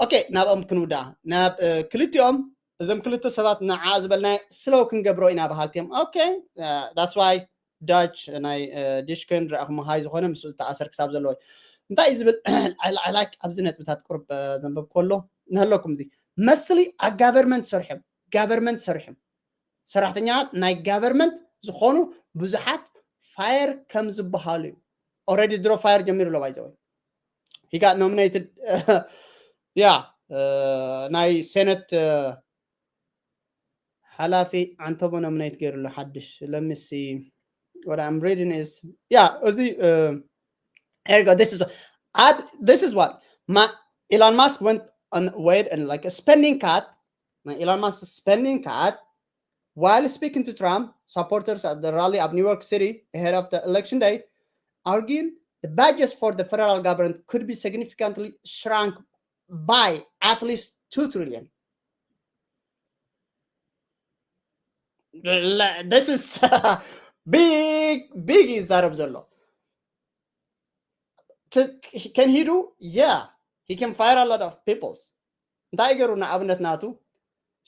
Okay, ናብኦም ክንውዳኣ ናብ ክልቲኦም እዞም ክልተ ሰባት ንዓ ዝበልናዮ ስለው ክንገብሮ ኢና በሃልቲ እዮም። Okay, that's why Doge ናይ Dogecoin ረኣኹም ሃይ ዝኾነ ምስ ዝተኣሰር ክሳብ ዘለዎ እንታይ እዩ ዝብል ዕላዕላክ ኣብዚ ነጥብታት ቁርብ ዘንበብ ከሎ ንህለኩም እዚ መስሊ ኣብ government ሰርሖም government ሰርሖም ሰራሕተኛታት ናይ government ዝኾኑ ብዙሓት fire ከም ዝበሃሉ እዩ። Already ድሮ fire ጀሚሩ ኣሎ ባይዘወይ he got nominated yeah ናይ Senate ሓላፊ ዓንቶቦ nominate ገይሩ ኣሎ ሓድሽ let me see what I'm reading is yeah እዚ here you go this is at this is what Ma Elon Musk went on wait and like a spending cut ናይ Elon Musk spending cut while speaking to Trump supporters at the rally of New York City ahead of the election day arguing the budget for the federal government could be significantly shrunk by at least two trillion. This is big, big ይዛረብ ዘሎ። Can he do? Yeah, he can fire a lot of peoples. እንታይ ገይሩ ንኣብነት ናቱ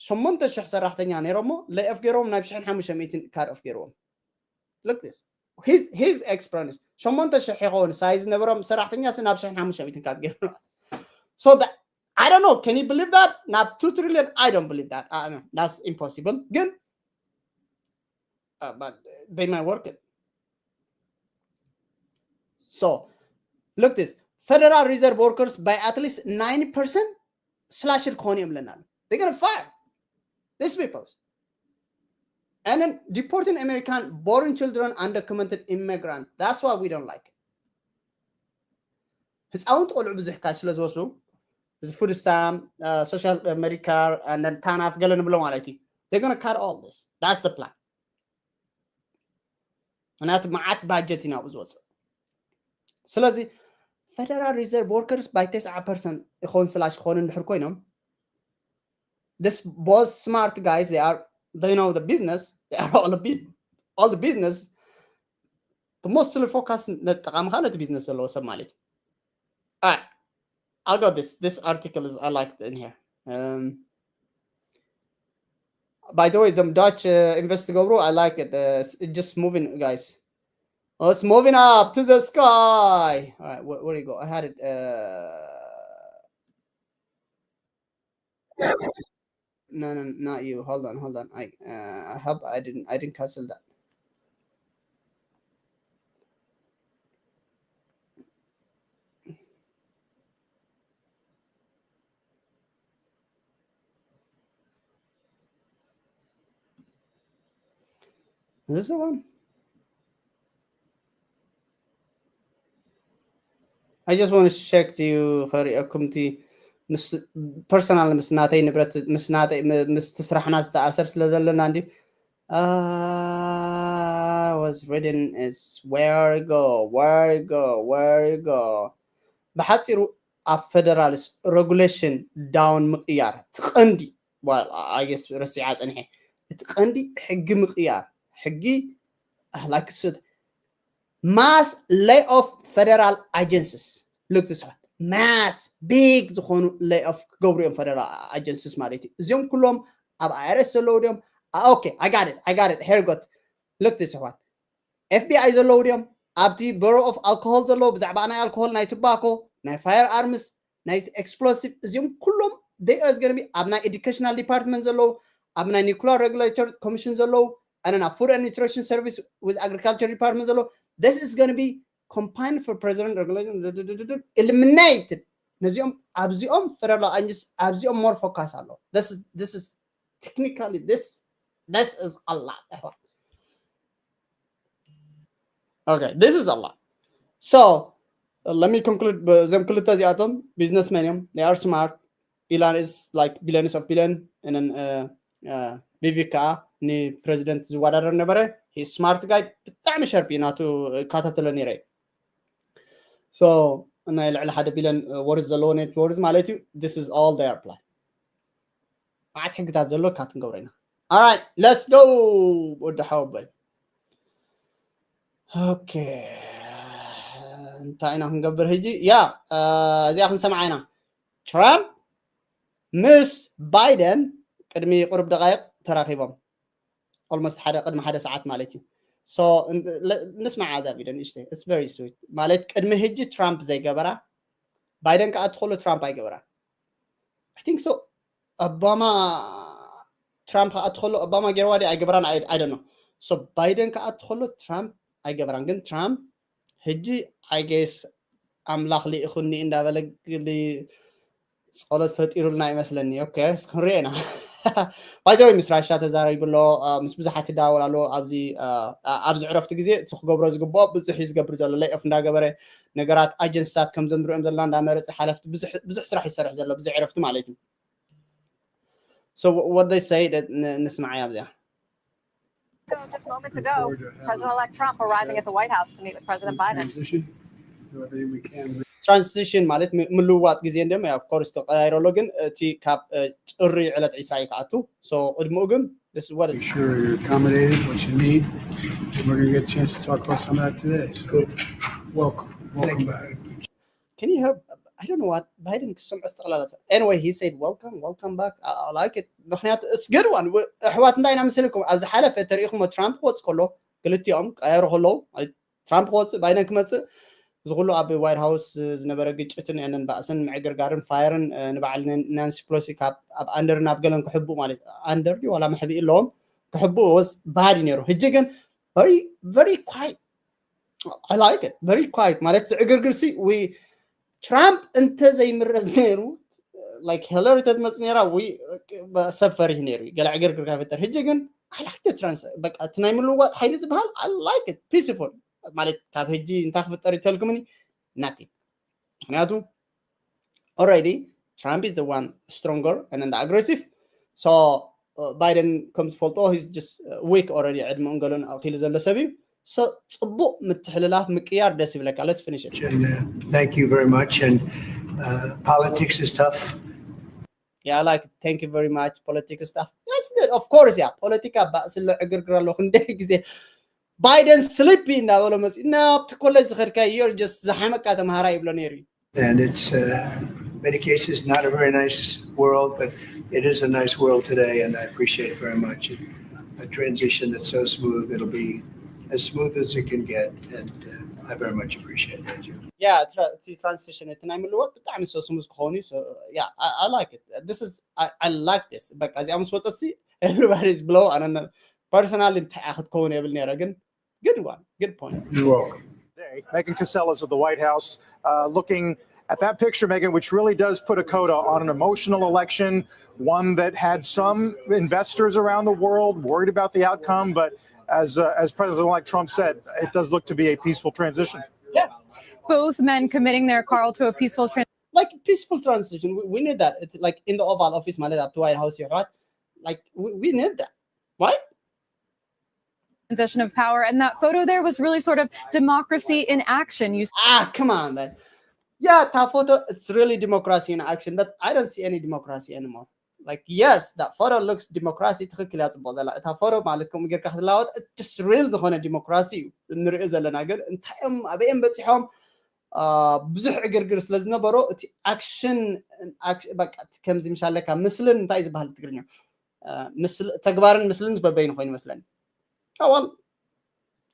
ሸሞንተ ሽሕ ሰራሕተኛ ነይሮሞ lay off ገይሮም ናብ ሽሕን ሓሙሽተ ሚእትን cut off ገይርዎም። Look this his his experience ሸሞንተ ሽሕ ይኸውን size ነበሮም ሰራሕተኛ ስ ናብ ሽሕን ሓሙሽተ ሚእትን cut ገይሩ so that I don't know can you believe that ናብ two trillion I don't believe that uh, no, that's impossible ግን uh, but they might work it so look this Federal Reserve workers by at least ninety percent slashed ክኾኑ እዮም ኣለና they're gonna fire these people and then deporting American born children undocumented immigrant that's why we don't like ህፃውንቲ ቆልዑ ብዙሕ ካሽ ስለ ዝወስዱ እዚ food stamp social Medicare and then TANF ገለ ንብሎ ማለት እዩ they're gonna cut all this that's the plan ምክንያቱ መዓት budget እዩ ናብኡ ዝወፅእ ስለዚ Federal Reserve workers by tesዓ percent ይኸውን slash ክኾኑ እንድሕር ኮይኖም this both smart guys they are they know the business they are all the business all the business the mostly focus ነጠቃምካ ነቲ business ዘለዎ ሰብ ማለት እዩ I'll go this this article is I like in here um by the way እዞም Doge uh, invest ትገብሩ I like it uh, it's just moving guys oh, it's moving up to the sky all right where, where you go I had it uh no, no, not you. Hold on, hold on. I, uh, I hope I didn't, I didn't cancel that. Is this the one? I just want to check to you, Hari Akumti, personal ምስ ናተይ ንብረት ምስ ናተይ ምስ ትስራሕና ዝተኣሰር ስለ ዘለና እንዲ was written is where go where go where go ብሓፂሩ ኣብ federalist regulation down ምቕያር ትቐንዲ well I guess ረሲዓ ፀኒሐ እቲ ቀንዲ ሕጊ ምቕያር ሕጊ like mass lay off federal agencies look this one mass big ዝኾኑ lay off ክገብሩ እዮም federal agencies ማለት እዩ እዚኦም ኩሎም ኣብ IRS ዘለዉ ድዮም okay I got it I got it here got look this one FBI ዘለዉ ድዮም ኣብቲ Bureau of Alcohol ዘለዉ ብዛዕባ ናይ alcohol ናይ tobacco ናይ fire arms ናይ explosive እዚኦም ኩሎም they are going to be ኣብ ናይ educational department ዘለዉ ኣብ ናይ nuclear regulatory commission ዘለዉ and then food and nutrition service with agriculture department ዘለዉ this is going to be combined for president regulation eliminated ነዚኦም ኣብዚኦም federal agencies ኣብዚኦም more focus ኣሎ this is this is technically this this is a lot ኣሕዋት okay this is a lot so uh, let me conclude እዞም ክልተ እዚኣቶም businessmen እዮም they are smart Elon is like billions of billion and then uh, uh, Vivek ከዓ ንፕሬዚደንት ዝወዳደር ነበረ smart guy ብጣዕሚ sharp እዩ ናቱ እከታተሎ ነይረ so ናይ ልዕሊ ሓደ ቢልዮን worth ዘለዎ net worth ማለት እዩ this is all their plan መዓት ሕግታት ዘሎ ካት ንገብሮ ኢና all right let's go ወዲ ሓወቦይ ኦኬ፣ እንታይ ኢና ክንገብር ሕጂ? ያ፣ እዚኣ ክንሰምዓ ኢና። ትራምፕ ምስ ባይደን ቅድሚ ቁሩብ ደቃይቕ ተራኺቦም። Almost ሓደ፣ ቅድሚ ሓደ ሰዓት ማለት እዩ። So ንስማዓ እዛ ቪድዮ ንእሽተይ። It's very sweet። ማለት ቅድሚ ሕጂ ትራምፕ ዘይገበራ፣ ባይደን ክኣቱ ከሎ ትራምፕ ኣይገበራን። I think so። ኦባማ ትራምፕ ክኣቱ ከሎ ኦባማ ገይርዋ ድዩ ኣይገበራን? I don't know። So ባይደን ክኣቱ ከሎ ትራምፕ ኣይገበራን። ግን ትራምፕ ሕጂ I guess ኣምላኽ ልኢኹኒ እንዳበለ ግሊ ጸሎት ፈጢሩልና ይመስለኒ። ኦኬ፣ ክንሪኦ ኢና። ባይዘወይ ምስ ራሻ ተዛሪቡ ኣሎ፣ ምስ ብዙሓት ይደዋወል ኣሎ። ኣብዚ ኣብዚ ዕረፍቲ ግዜ እቲ ክገብሮ ዝግብኦ ብዙሕ እዩ ዝገብር ዘሎ። ሌይ ኦፍ እንዳገበረ ነገራት ኣጀንስታት ከም ዘንብርኦም ዘለና እንዳመረጸ ሓለፍቲ ብዙሕ ስራሕ ይሰርሕ ዘሎ ብዘይ ዕረፍቲ ማለት እዩ። So what they say ንስማዓያ ኣብዚኣ። Just moments ago, President-elect Trump arriving at the White House to meet with President Biden. ትራንዚሽን ማለት ምልውዋጥ ግዜ እንደ of course ተቀያይሮ ኣሎ፣ ግን እቲ ካብ ጥሪ ዕለት ዒስራ እዩ ክኣቱ። So ቅድሚኡ ግን this is what Make sure you're accommodated, what you need. And we're going to get a chance to talk about some of that today. So welcome. Welcome back. Can you hear? I don't know what Biden ክሰምዖ ዝተቕላለ ሰብ። Anyway, he said welcome, welcome back. I, I like it. ምክንያቱ it's good one. ኣሕዋት እንታይ ኢና ምስልኩም? ኣብ ዝሓለፈ ተሪኢኹሞ ትራምፕ ክወፅ ከሎ ክልቲኦም ቀያሩ ከለዉ ማለት ትራምፕ ክወፅእ ባይደን ክመፅእ እዚ ኩሉ ኣብ ዋይት ሃውስ ዝነበረ ግጭትን ያንን ባእስን ምዕግርጋርን ፋየርን ንበዓል ናንሲ ፕሎሲ ካብ ኣብ ኣንደር ናብ ገለን ክሕቡ ማለት ኣንደር ድዩ ዋላ መሕብኢ ኣለዎም ክሕቡ was bad ነይሩ። ሕጂ ግን very very quiet. I like it. Very quiet ማለት ዝዕግርግር ሲ we ትራምፕ እንተ ዘይምረዝ ነይሩ like ሂለሪ ተትመፅ ነይራ we ሰብ ፈሪህ ነይሩ ገለ ዕግርግር ካፈጠር። ሕጂ ግን I like the trans በቃ እቲ ናይ ምልውዋጥ ሓይሊ ዝበሃል I like it peaceful ማለት ካብ ሕጂ እንታይ ክፍጠር ይተልኩምኒ ናቲ ምክንያቱ already Trump is the one stronger and then the aggressive. So uh, Biden ከም ዝፈልጦ he's just uh, weak already ዕድመኡን ገሉን ኣኺሉ ዘሎ ሰብ እዩ። So ጽቡቕ ምትሕልላፍ ምቅያር ደስ ይብለካ። Let's finish it. And uh, thank you very much. And uh, politics is tough. Yeah, I like it. Thank you very much. Politics stuff. That's good. Of course, yeah. ፖለቲካ ባእሲ ኣሎ ዕግርግር ኣሎ ክንደይ ግዜ ባይደን ስሊፒ እንዳበሎ መፂኡ ናብቲ ኮሌጅ ዝኸድካ you're just ዝሓመቃ ተምሃራይ ይብሎ ነይሩ እዩ። And it's uh, many cases not a very nice world, but it is a nice world today, and I appreciate very much a transition that's so smooth. It'll be as smooth as it can get, and uh, I very much appreciate that, Jim. Yeah, it's right. It's transition. It's not even what I'm so smooth corny. So yeah, I, I like it. This is I, I like this. But as I'm supposed to see, everybody's blow. I don't know. Personally, I could corny every near again. Good one. Good point. You're welcome. Megan Casellas of the White House uh, looking at that picture, Megan, which really does put a coda on an emotional election, one that had some investors around the world worried about the outcome. But as uh, as President-elect Trump said, it does look to be a peaceful transition. Yeah, both men committing their Carl to a peaceful transition. Like peaceful transition, we, we need that. It's like in the Oval Office, ማለት ኣብቲ White House ይሕዋት, like we, we need that, right? Transition of power, and that photo there was really sort of democracy in action. You ah, come on, man. Yeah, that photo, it's really democracy in action, but I don't see any democracy anymore. Like, yes, that photo looks democracy ትኽክል እያ ጽቡቕ ዘላ እታ ፎቶ ማለት ከምኡ ጌርካ ክትለዋወጥ just real ዝኾነ ዲሞክራሲ እዩ እንሪኦ ዘለና። ግን እንታይ እዮም ኣበይ እዮም በፂሖም? ብዙሕ ዕግርግር ስለ ዝነበሮ እቲ ኣክሽን በቃ ከምዚ ምሻለካ ምስልን እንታይ ዝበሃል ትግርኛ ተግባርን ምስልን ዝበበይኑ ኮይኑ መስለኒ። ኣዋል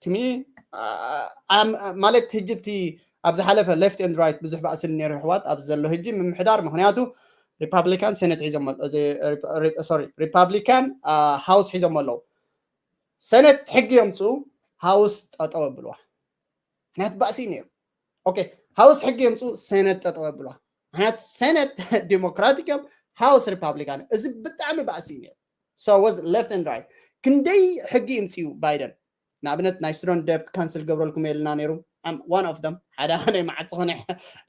ትሚ ማለት ህጂ ብቲ ኣብ ዝሓለፈ left and right ብዙሕ ባእስን ነይሩ ኣሕዋት ኣብዚ ዘሎ ህጂ ምምሕዳር ምክንያቱ ሪፓብሊካን ሴኔት ሒዞም ሶሪ ሪፓብሊካን ሃውስ ሒዞም ኣለዉ። ሴኔት ሕጊ የምፅኡ ሃውስ ጠጠው ኣብልዋ። ምክንያቱ ባእሲ እዩ ነይሩ። ኦኬ ሃውስ ሕጊ የምፅኡ ሴኔት ጠጠው ኣብልዋ። ምክንያቱ ሴኔት ዲሞክራቲክ እዮም ሃውስ ሪፓብሊካን። እዚ ብጣዕሚ ባእሲ እዩ ነይሩ። So was left and right ክንደይ ሕጊ ይምፅኡ ባይደን ንኣብነት ናይ student debt cancel ገብረልኩም የልና ነይሩ። I'm one of them ሓደ ናይ መዓት ዝኾነ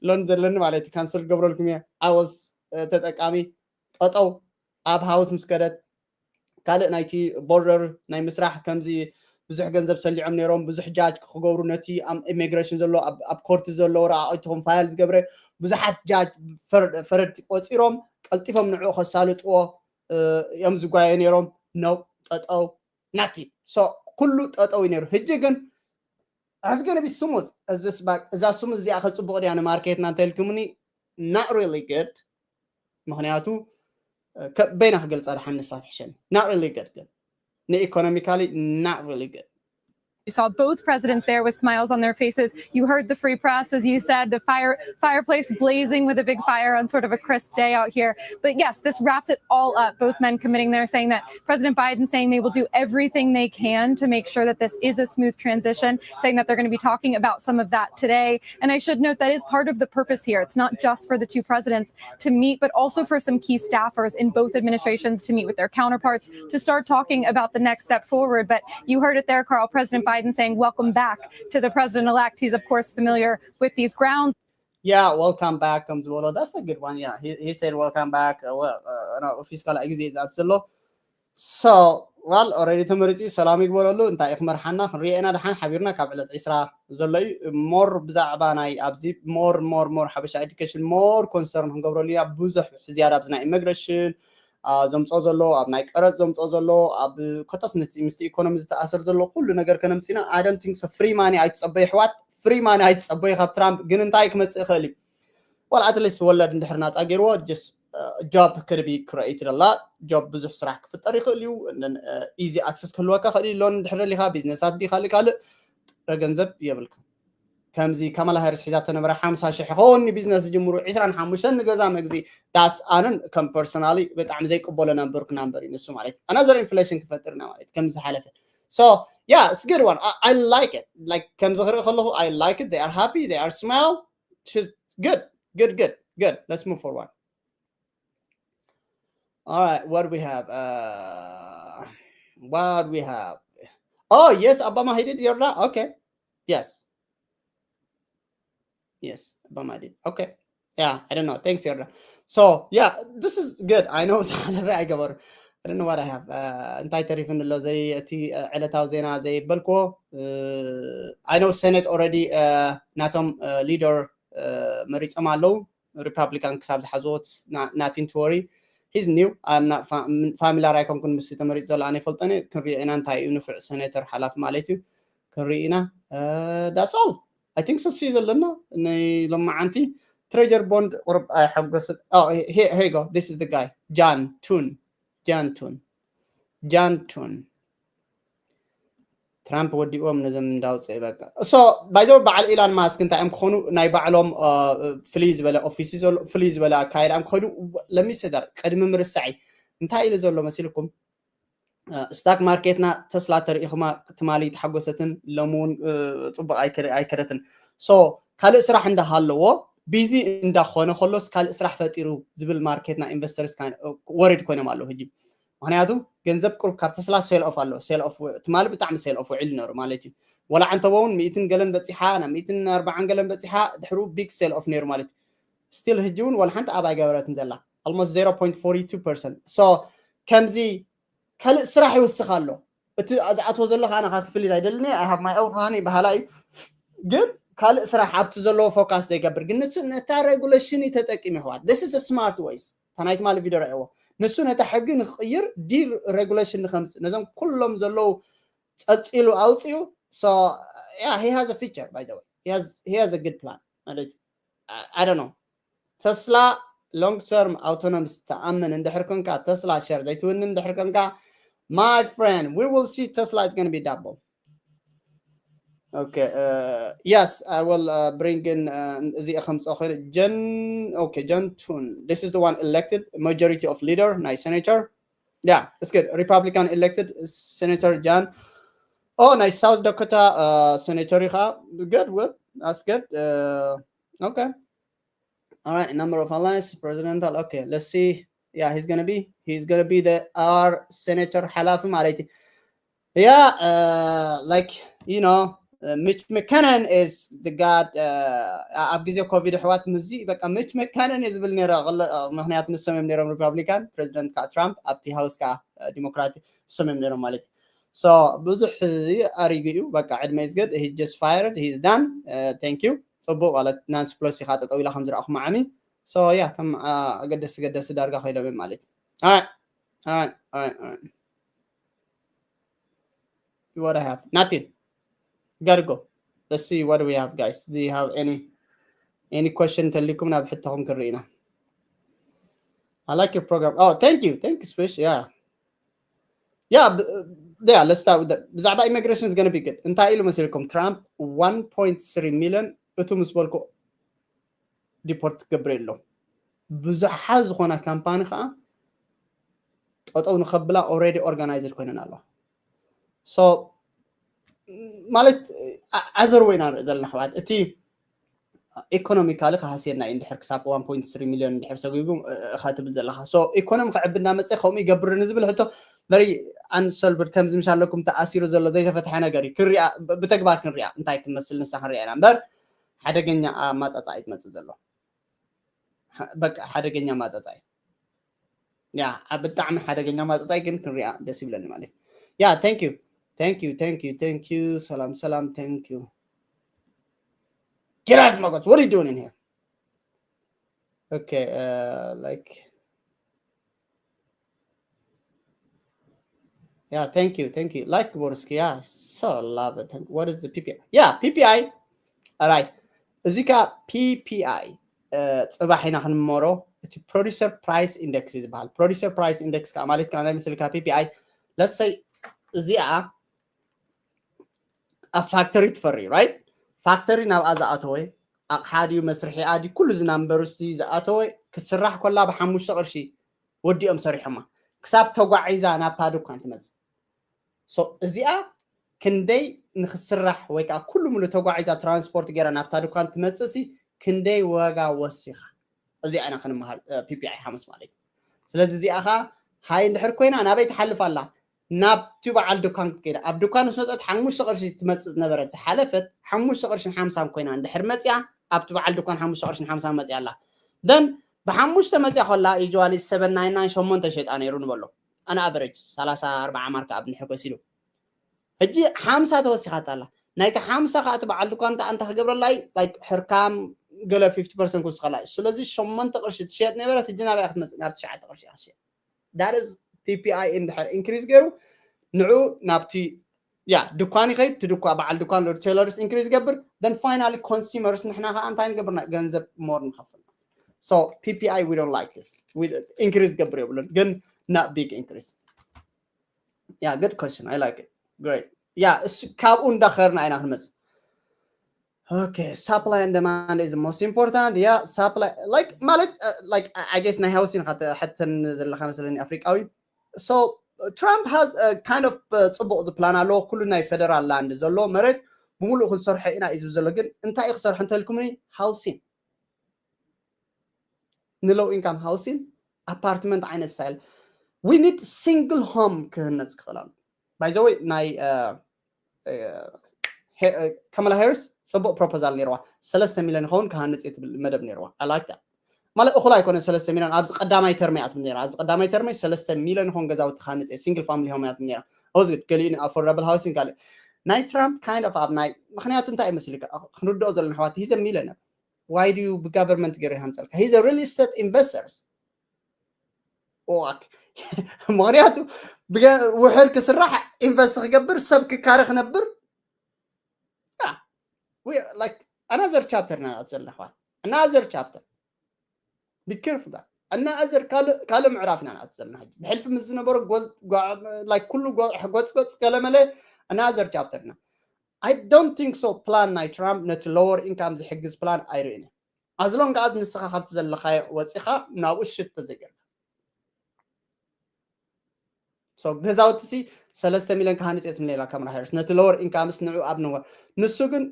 loan ዘለኒ ማለት እዩ። Cancel ገብረልኩም እየ። I was ተጠቃሚ ጠጠው ኣብ ሃውስ ምስ ከደት ካልእ ናይቲ ቦርደር ናይ ምስራሕ ከምዚ ብዙሕ ገንዘብ ሰሊዖም ነይሮም። ብዙሕ ጃጅ ክገብሩ ነቲ ኢሚግሬሽን ዘሎ ኣብ ኮርቲ ዘሎ ረኣቂትኹም ፋይል ዝገብረ ብዙሓት ጃጅ ፈረድቲ ቆፂሮም ቀልጢፎም ንዕኡ ከሳልጥዎ እዮም ዝጓየ ነይሮም። ነው ጠጠው ናቲ ኩሉ ጠጠው ነይሩ። ህጂ ግን It's gonna be smooth as this back እዛ smooth እዚኣ ከፅቡቕ ድያ ንማርኬትና እንተልኩምኒ? Not really good። ምክንያቱ በይና ክገልፃ ድሓን ንሳ ትሕሸኒ። Not really good ግን ን economically not really good። You saw both presidents there with smiles on their faces. You heard the Free Press, as you said, the fire fireplace blazing with a big fire on sort of a crisp day out here. But yes, this wraps it all up. Both men committing there, saying that President Biden saying they will do everything they can to make sure that this is a smooth transition, saying that they're going to be talking about some of that today. And I should note that is part of the purpose here. It's not just for the two presidents to meet, but also for some key staffers in both administrations to meet with their counterparts to start talking about the next step forward. But you heard it there, Carl, President Biden saying, "Welcome back to the president-elect." He's, of course, familiar with these grounds. Yeah, welcome back ከም ዝበሎ that's a good one. Yeah, he, he said welcome back. Well, ኦፊስ ካልኣይ ግዜ እዩ ዝኣትስ ዘሎ። So well, already ተመሪፂ ሰላም ይግበረሉ። እንታይ እዩ ክመርሓና ክንሪኦ ኢና ድሓን ሓቢርና ካብ ዕለት ዒስራ ዘሎ እዩ። More ብዛዕባ ናይ ኣብዚ more more more ሓበሻ education more concern ክንገብረሉ ኢና። ብዙሕ ዝያዳ ኣብዚ ናይ immigration ዘምፅኦ ዘሎ ኣብ ናይ ቀረፅ ዘምፅኦ ዘሎ ኣብ ኮታስ ምስቲ economy ዝተኣሰር ዘሎ ኩሉ ነገር ከነምፅና I don't think so። Free money ኣይትፀበዩ ኣሕዋት፣ free money ኣይትፀበዩ ካብ ትራምፕ። ግን እንታይ ክመፅእ ይኽእል እዩ? Well, at least ወለድ እንድሕር ናፃ ገይርዎ just job could be created a lot። Job ብዙሕ ስራሕ ክፍጠር ይኽእል እዩ። Easy access ክህልወካ ክእል እዩ። Loan እንድሕር ደሊኻ ቢዝነሳት ዲ ካልእ ካልእ ጥረ ገንዘብ የብልካ። ከምዚ ካማላ ሃሪስ ሒዛ ተነበረ ሓምሳ ሽሕ ኸውን ንቢዝነስ ዝጅምሩ ዒስራን ሓሙሽተን ንገዛ መግዚ ዳስ ኣንን ከም personally ብጣዕሚ ዘይቅበሎ number ክናምበር እዩ ንሱ ማለት እዩ። Another inflation ክፈጥርና ማለት ከምዚ ዝሓለፈ። So yeah, it's good one. I, I like it. Like ከምዚ ክርኢ ከለኹ I like it. They are happy, they are smile. Good, good, good, good. Let's move forward. All right, what do we have? Uh, what do we have? Oh yes, Obama, he did Jordan. Okay. Yes. Yes, Obama did. Okay. Yeah, I don't know. Thanks, Jordan. So yeah, this is good. I know I don't know what I have. እንታይ ተሪፍኒ ኣሎ? ዘይ እቲ ዕለታዊ ዜና ዘይበልክዎ። I know Senate already ናቶም leader መሪፆም ኣለዉ። Republican ክሳብ ዝሓዝዎ nothing to worry. He's new. Familiar ኣይኮንኩን ምስ ተመሪፁ ዘሎ ኣነ ይፈልጠኒ። ክንሪኦ ኢና እንታይ እዩ ንፉዕ senator ሓላፊ ማለት እዩ። ክንርኢ ኢና። That's all. I think so እዩ ዘለና ናይ ሎማዓንቲ። Treasury bond ቁርብ ኣይሐጎስን። Here you go, this is the guy, John Thune. John Thune. John Thune. ትራምፕ ወዲዎም ነዞም እንዳውፅእ በቃ። So by the way በዓል ኢላን ማስክ እንታይ እዮም ክኾኑ? ናይ ባዕሎም ፍልይ ዝበለ ኦፊስ ዘሎ፣ ፍልይ ዝበለ ኣካይዳ እዮም ክኸዱ። ለሚሰዳር ቅድሚ ምርሳዐይ እንታይ ኢሉ ዘሎ መሲልኩም? ስታክ ማርኬትና ተስላ ተሪኢኹማ ትማሊ ተሓጎሰትን ሎሚ እውን ፅቡቅ ኣይከደትን። So ካልእ ስራሕ እንዳሃለዎ ቢዚ እንዳኾነ ከሎስ ካልእ ስራሕ ፈጢሩ ዝብል ማርኬትና ኢንቨስተርስ ወሪድ ኮይኖም ኣለዉ ሕጂ። ምክንያቱ ገንዘብ ቁሩብ ካብ ተስላ sell off ኣሎ። Sell off ትማሊ ብጣዕሚ sell off ውዒሉ ነሩ ማለት እዩ። ወላ ዓንተቦ እውን ሚእትን ገለን በፂሓ ናብ ሚእትን ኣርባዓን ገለን በፂሓ ድሕሩ big sell off ነይሩ ማለት እዩ። Still ሕጂ እውን ወላ ሓንቲ up ኣይገበረትን ዘላ almost zero point forty two percent። So ከምዚ ካልእ ስራሕ ይውስኽ ኣሎ። እቲ ዝኣትዎ ዘሎ ከዓ ንካ ክፍሊት ኣይደልን እየ። I have my own money በሃላ እዩ። ግን ካልእ ስራሕ ኣብቲ ዘለዎ focus ዘይገብር ግን ንሱ ነታ regulation እዩ ተጠቂሙ ኣሕዋት። This is a smart ways። እታ ናይ ትማሊ ቪድዮ ረእዎ። ንሱ ነታ ሕጊ ንክቕይር deregulation ንከምፅእ ነዞም ኩሎም ዘለዉ ፀፂሉ ኣውፅኡ። So yeah, he has a future, by the way. He has, he has a good plan ማለት እዩ። I don't know. Tesla long term autonomous ትኣምን እንድሕር ኮንካ፣ ተስላ ሸር ዘይትውንን እንድሕር ኮንካ፣ my friend, we will see Tesla is going to be double. Okay, uh, yes, I will uh, bring in እዚ ከምፅኦ ኮይኑ John, okay, John Thune. This is the one elected majority of leader ናይ senator. Yeah, it's good. Republican elected senator John. Oh, ናይ South Dakota uh, senator ኢኻ። Good, well, that's good. Uh, okay. All right, number of allies, presidential. Okay, let's see. Yeah, he's gonna be, he's gonna be the our senator ሓላፊ ማለት እዩ። Yeah, uh, like, you know, uh, Mitch McConnell is the god. Uh, ኣብ ግዜ ኮቪድ ኣሕዋት ምዚ በቃ Mitch McConnell እዩ ዝብል ነይረ። ምክንያቱ ንሶም እዮም ነይሮም ሪፓብሊካን፣ ፕሬዚደንት ከዓ ትራምፕ፣ ኣብቲ ሃውስ ከዓ ዲሞክራቲክ ንሶም እዮም ነይሮም ማለት እዩ። So ብዙሕ ኣሪጉ እዩ። በቃ ዕድመ is good. He just fired, he's done. Uh, thank you. ፅቡቅ ማለት ናንሲ ፕሎሲ ከዓ ጠጠው ኢላ ከም ዝረእኹ መዓሚ። So yeah, ተም ኣገደሲ ገደሲ ዳርጋ ኮይኖም እዮም ማለት እዩ። All right. All right. All right. All right. What I have? Nothing. Gotta go. Let's see what we have, guys. Do you have any any question? ተልኩም ናብ ሕቶኹም ክንርኢ ኢና። I like your program. Oh, thank you. Thank you, Swish. Yeah. Yeah, yeah, let's start with that. ብዛዕባ immigration is going to be good. እንታይ ኢሉ መሲልኩም? ትራምፕ one point three million እቱ ምስ በልኩ ዲፖርት ክገብር የሎም። ብዙሓት ዝኾና ካምፓኒ ከዓ ጠጠው ንኸብላ already organized ኮይነን ኣለዋ። So ማለት ኣዘር ወይና ንርኢ ዘለና ኣሕዋት፣ እቲ ኢኮኖሚካሊ ክሃስየና እዩ እንድሕር ክሳብ one point three million እንድሕር ሰጉጉ እኻ ትብል ዘለኻ። So ኢኮኖሚ ክዕቢ እናመፀ ከምኡ ይገብር ንዝብል ሕቶ very unsolved፣ ከምዚ ምሽ ኣለኩም ተኣሲሩ ዘሎ ዘይተፈትሐ ነገር እዩ። ክንሪኣ ብተግባር ክንሪኣ እንታይ ትመስል ንሳ ክንሪኣ ኢና እምበር ሓደገኛ ኣማፃፃ እዩ ትመፅእ ዘሎ። በቃ ሓደገኛ ማፀፃይ ያ ብጣዕሚ ሓደገኛ ማፀፃይ ግን ክንሪኣ ደስ ይብለኒ ማለት ያ thank you thank you thank you thank you ሰላም ሰላም thank you ኪራዝ ሞገስ what are you doing in here okay uh, like Yeah, thank you, thank you. Like Borski, yeah, so love it. What is the P P I? Yeah, P P I. All right. እዚ ካ P P I ጽባሕ ኢና ክንመሮ። እቲ producer price index እዩ ዝበሃል። Producer price index ከዓ ማለት ከኣ እንታይ ምስልካ P P I let's say እዚኣ ኣብ ፋክተሪ ትፈሪ right? ፋክተሪ ናብኣ ዝኣተወ ኣቕሓ ድዩ መስርሒኣ ድዩ ኩሉ እዚ ናምበሩ ዝኣተወ ክስራሕ ኮላ ብሓሙሽተ ቅርሺ ወዲኦም ሰሪሖማ ክሳብ ተጓዒዛ ናብታ ድኳን ትመፅእ። እዚኣ ክንደይ ንክስራሕ ወይ ከዓ ኩሉ ሙሉ ተጓዒዛ ትራንስፖርት ገይራ ናብታ ድኳን ትመፅእ ሲ ክንደይ ዋጋ ወሲኻ እዚኣ ኢና ክንመሃር ፒፒኣይ ሓሙስ ማለት እዩ። ስለዚ እዚኣ ከዓ ሃይ እንድሕር ኮይና ናበይ ትሓልፍ ኣላ? ናብቲ በዓል ድኳን ክትከይዳ ኣብ ድኳን ምስ መፀት ሓሙሽተ ቅርሺ ትመፅእ ዝነበረት ዝሓለፈት ሓሙሽተ ቅርሽን ሓምሳን ኮይና እንድሕር መፅያ ኣብቲ በዓል ድኳን ሓሙሽተ ቅርሽን ሓምሳን መፅያ ኣላ። ደን ብሓሙሽተ መፅያ ከላ ዩዋሊ ሰበን ናይናን ሸሞንተ ሸጣ ነይሩ ንበሎ ኣን ኣቨሬጅ ሰላሳ ኣርባዓ ማርክ ኣብ ንድሕር ኮሲሉ ሕጂ ሓምሳ ተወሲኻት ኣላ ናይቲ ሓምሳ ከዓ እቲ በዓል ድኳን ከዓ እንታይ ክገብረላ እዩ ሕርካም ገለ ፊፍቲ ፐርሰንት ክውስኸላ እዩ ስለዚ ሸሞንተ ቅርሺ ትሸጥ ነበረት ሕጂ ናበይ ክትመፅእ ናብ ትሽዓተ ቅርሺ እያ ክትሸጥ that is ፒፒኣይ እንድሕር ኢንክሪዝ ገይሩ ንዑ ናብቲ ያ ድኳን ይኸይድ እቲ ድኳ በዓል ድኳን ሪቴለርስ ኢንክሪዝ ይገብር then finally consumers ንሕና ከዓ እንታይ ንገብርና ገንዘብ more ንኸፍል so ፒፒኣይ we don't like this increase ገብር የብሉን ግን not big increase yeah good question I like it great yeah ካብኡ እንዳኸርና ኢና ክንመፅእ okay supply and demand is the most important yeah supply like ማለት uh, like I guess ናይ ሃውሲን ካ ትሕትን ዘለካ መስለኒ ኣፍሪቃዊ so Trump has a kind of uh, ፅቡቅ plan ኣለዎ ኩሉ ናይ ፌደራል ላንድ ዘሎ መሬት ብምሉእ ክንሰርሖ ኢና እዩ ዝብል ዘሎ ግን እንታይ እዩ ክሰርሖ እንተልኩምኒ ሃውሲን ንሎው ኢንካም ሃውሲን ኣፓርትመንት ዓይነት style we need single home ክህነፅ ክኽእል ኣሎ by the way ናይ ከመላ ሃሪስ ፅቡቅ ፕሮፖዛል ነይርዋ ሰለስተ ሚሊዮን ይኸውን ክሃንፅ እዩ ትብል መደብ ነይርዋ I like that ማለት እኹል ኣይኮነ ሰለስተ ሚሊዮን ኣብዚ ቀዳማይ ተርሚ እያ ትብል ነይራ ኣብዚ ቀዳማይ ተርሚ ሰለስተ ሚሊዮን ይኸውን ገዛውቲ ክሃንፅ እየ ሲንግል ፋሚሊ ሆም እያ ትብል ነይራ ኦዝግድ ገሊኡ ኣፎርዳብል ሃውሲንግ ካልእ ናይ ትራምፕ kind of ኣብ ናይ ምክንያቱ እንታይ ይመስልካ ክንርድኦ ዘለና ኣሕዋት he's a millionaire why do you ብጋቨርመንት ገይሩ ይሃምፀልካ he's a real estate investors ምክንያቱ ውሕድ ክስራሕ ኢንቨስት ክገብር ሰብ ክካረ ክነብር another chapter ኢና ንኣት ዘለና ኣሕዋት another chapter be careful that another ካልእ ምዕራፍ ኢና ንኣት ዘለና ብሕልፊ ምስ ዝነበረ ኩሉ ጎፅጎፅ ገለመለ another chapter ኢና I don't think so plan ናይ ትራምፕ ነቲ lower income ዝሕግዝ plan ኣይርእን as long as ንስኻ ካብቲ ዘለኻዮ ወፂኻ ናብኡ ሽት ተዘይገርካ so ገዛውቲ ሲ ሰለስተ ሚሊዮን ክሃንፅ እየ ትብል ነላ ካማላ ሃሪስ ነቲ lower income ስ ንዑ ኣብ ነወር ንሱ ግን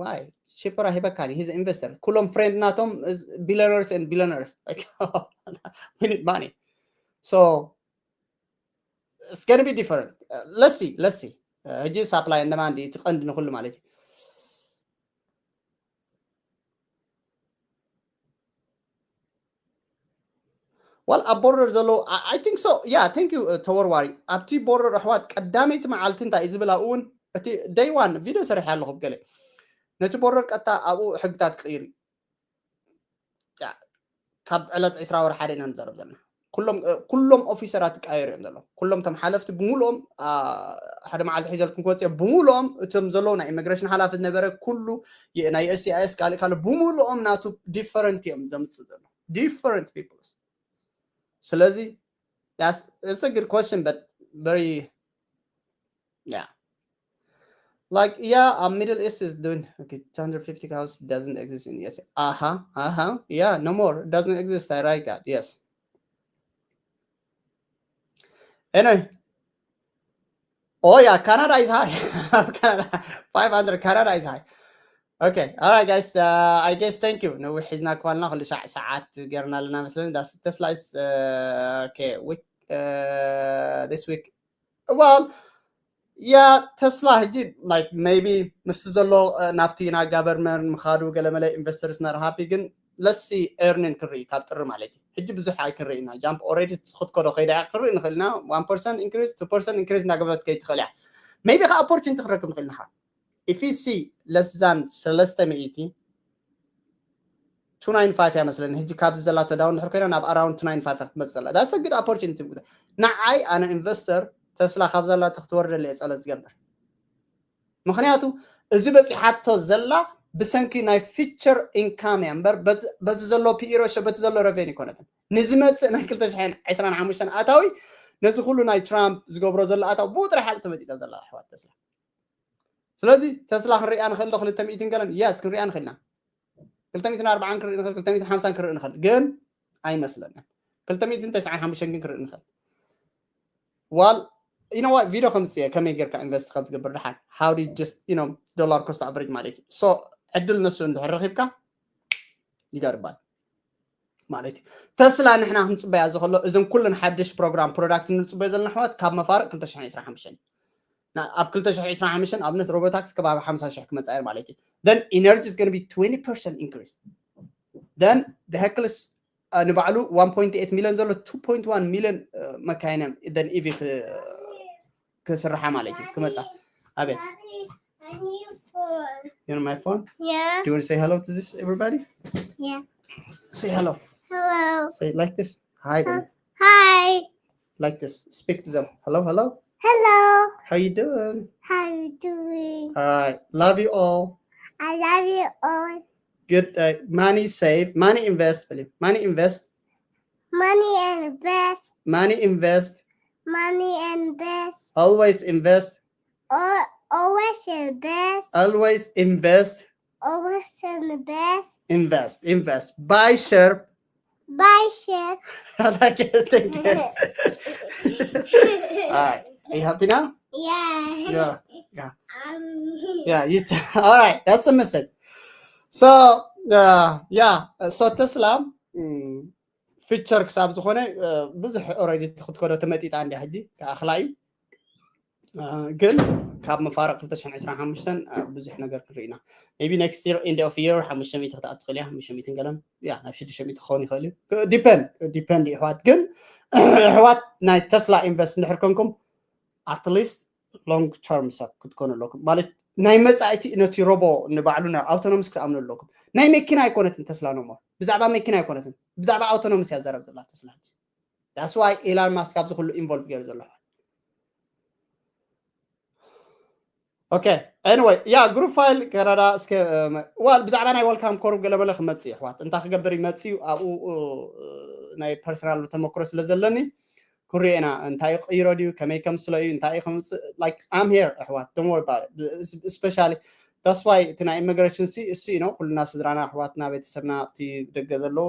ዋይ ሽፐራ ሂበካኒ he's investor ኩሎም ፍሬንድ ናቶም billionaires and billionaires we need money so it's gonna be different let's see let's see ሕጂ supply and demand እቲ ቀንዲ ንኩሉ ማለት እዩ ዋል ኣብ ቦርደር ዘለዉ I think so yeah thank you ተወርዋሪ ኣብቲ ቦርደር ኣሕዋት ቀዳመይቲ መዓልቲ እንታይ እዩ ዝብል ኣብኡ እውን እቲ day one ቪድዮ ሰሪሐ ኣለኹ ገለ ነቲ ቦርደር ቀጥታ ኣብኡ ሕግታት ክቕይር እዩ ካብ ዕለት ዕስራ ወርሒ ሓደ ኢና ንዛረብ ዘለና ኩሎም ኩሎም ኦፊሰራት ይቀያየሩ እዮም ዘለዉ። ኩሎም እቶም ሓለፍቲ ብምሉኦም ሓደ መዓልቲ ሒዘልኩም ክወፅእ፣ ብምሉኦም እቶም ዘለዉ ናይ ኢሚግሬሽን ሓላፊ ዝነበረ ኩሉ፣ ናይ ኤስሲኣይኤስ ካልእ ካልእ ብምሉኦም ናቱ ዲፈረንት እዮም ዘምፅእ ዘሎ። Different people። ስለዚ that's a good question, but very, yeah. Like, yeah, um, Middle East is doing okay. Two hundred fifty house doesn't exist in U S A. Uh huh. Uh huh. Yeah, no more. It doesn't exist. I like that. Yes. Anyway. Oh yeah, Canada is high. Canada, five hundred. Canada is high. Okay. All right, guys. Uh, I guess thank you. No, ሒዝና ኳልና ኩሉ ሻዕ ሰዓት ገርና ኣለና መስለኒ። Tesla is, uh, okay. Week, uh, this week. Well, yeah, Tesla ሕጂ like maybe ምስቲ ዘሎ ናብቲ ና ጋቨርመንት ምኻዱ ገለመለ ኢንቨስተርስ ናር ሃፒ፣ ግን let's see earning ክርኢ ካብ ጥሪ ማለት እዩ። ሕጂ ብዙሕ ኣይክርኢና። ጃምፕ ኦልሬዲ ክትከዶ ከይዳ እያ። ክርኢ ንኽእል ኢና። One percent increase, two percent increase እናገበረት ከይትኽእል እያ። Maybe ከ ኦፖርቹኒቲ ክረክብ ንኽእል ኢና። If you see less than ሰለስተ ሚእቲ፣ two nine five እያ መስለኒ። ሕጂ ካብዚ ዘላቶ ዳውን ድሕር ኮይና ናብ ኣራውንድ two nine five ክትመፅእ ዘላ። That's a good opportunity። ንዓይ ኣነ ኢንቨስተር ተስላ ካብ ዘላቶ ክትወርደለ እየ ፀሎት ዝገብር። ምክንያቱ እዚ በፂሓቶ ዘላ ብሰንኪ ናይ ፊቸር ኢንካም እያ እምበር በዚ ዘሎ ፒኢ ሬሾ በቲ ዘሎ ረቨኒ ይኮነትን። ንዝመፅእ ናይ ክልተ ሽሕን ዕስራን ሓሙሽተን ኣታዊ ነዚ ኩሉ ናይ ትራምፕ ዝገብሮ ዘሎ ኣታዊ ብኡ ጥራሕ እያ ተመፂጣ ዘላ ኣሕዋት ተስላ። ስለዚ ተስላ ክንሪኣ ንኽእል ዶ ክልተ ሚእትን ገለን? የስ ክንሪኣ ንኽእል ኢና። ክልተ ሚእትን ኣርባዓን ክንርኢ ንኽእል፣ ክልተ ሚእትን ሓምሳን ክንርኢ ንኽእል፣ ግን ኣይመስለንን። ክልተ ሚእትን ተስዓን ሓሙሽተን ግን ክንርኢ ንኽእል። ዋል you know what? ቪድዮ ከምፅእ እየ ከመይ ጌርካ ኢንቨስት ከም ትገብር ድሓን how do you just you know dollar cost average ማለት እዩ። So ዕድል ነሱ እንድሕር ረኺብካ ይገርባል ማለት እዩ። ተስላ ንሕና ክንፅበያ ዝኸሎ እዞም ኩለን ሓድሽ ፕሮግራም ፕሮዳክት ንፅበዮ ዘለና ኣሕዋት ካብ መፋርቅ ክልተ ሽሕን ዕስራን ሓሙሽተን እዩ። ኣብ ክልተ ሽሕን ዕስራን ሓሙሽተን ኣብነት ሮቦታክስ ከባቢ ሓምሳ ሽሕ ክመፃ እየን ማለት እዩ። Then energy is going to be twenty percent increase. Then vehicles ንባዕሉ one point eight ሚሊዮን ዘሎ two point one ሚሊዮን መካይን then ኢቪ ክስርሓ ማለት እዩ ክመፃ። ኣቤት። You know my phone? Yeah. Do you want to say hello to this everybody? Yeah. Say hello. Hello. Say it like this. Hi. Hi. Like this. Speak to them. Hello, hello. Hello. How you doing? How you doing? All right. Love you all. I love you all. Good day. Money save. Money invest. Money invest. Money invest. Money invest. Money invest. Always invest. Always invest. Always invest. Always invest. Invest. Invest. Buy share. Buy share. I like it. Thank you. All right. Are you happy now? Yeah. Yeah. Yeah. Um, yeah. You st- All right. That's the message. So, uh, yeah. So Tesla. Mm, ፊቸር ክሳብ ዝኾነ ብዙሕ ኦረዲ ክትከዶ ተመጢጣ እንዲያ ሕጂ ክኣኽላ እዩ። ግን ካብ መፋርቕ ክልተ ሽሕን ዕስራን ሓሙሽተን ብዙሕ ነገር ክንርኢ ኢና። Maybe next year end of year ሓሙሽተ ሚእቲ ክትኣቱ ትኽእል እያ። ሓሙሽተ ሚእቲ ገለን ያ ናብ ሽዱሽተ ሚእቲ ክኸውን ይኽእል እዩ። Depend depend ይሕዋት ግን ኣሕዋት ናይ ተስላ ኢንቨስት እንድሕር ኮንኩም at least long term ሰብ ክትኮኑ ኣለኩም ማለት ናይ መፃኢቲ ነቲ ሮቦ ንባዕሉ ናብ ኣውቶኖምስ ክትኣምኑ ኣለኩም። ናይ መኪና ኣይኮነትን ተስላ ኖሞ ብዛዕባ መኪና ኣይኮነትን ብዛዕባ ኣውቶኖምስ እያ ዘረብ ዘላ ተስላ ሕጂ። That's why ኢላን ማስክ ኣብዚ ኩሉ ኢንቮልቭ ገይሩ ዘሎ። Okay. Anyway, yeah, group file ካናዳ እስከ ዋል ብዛዕባ ናይ welcome curve ገለመለ ክመፅእ ይሕዋት እንታይ ክገብር ይመፅእ እዩ ኣብኡ ናይ ፐርሰናል ተመክሮ ስለ ዘለኒ ክንሪኦ ኢና እንታይ እዩ ቅይሮ ድዩ ከመይ ከምስሎ እዩ እንታይ እዩ ከምፅእ like I'm here ኣሕዋት don't worry about it especially that's why እቲ ናይ ኢሚግሬሽን ሲ እሱ እዩ ነው ኩልና ስድራና ኣሕዋትና ቤተሰብና ኣብቲ ደገ ዘለዉ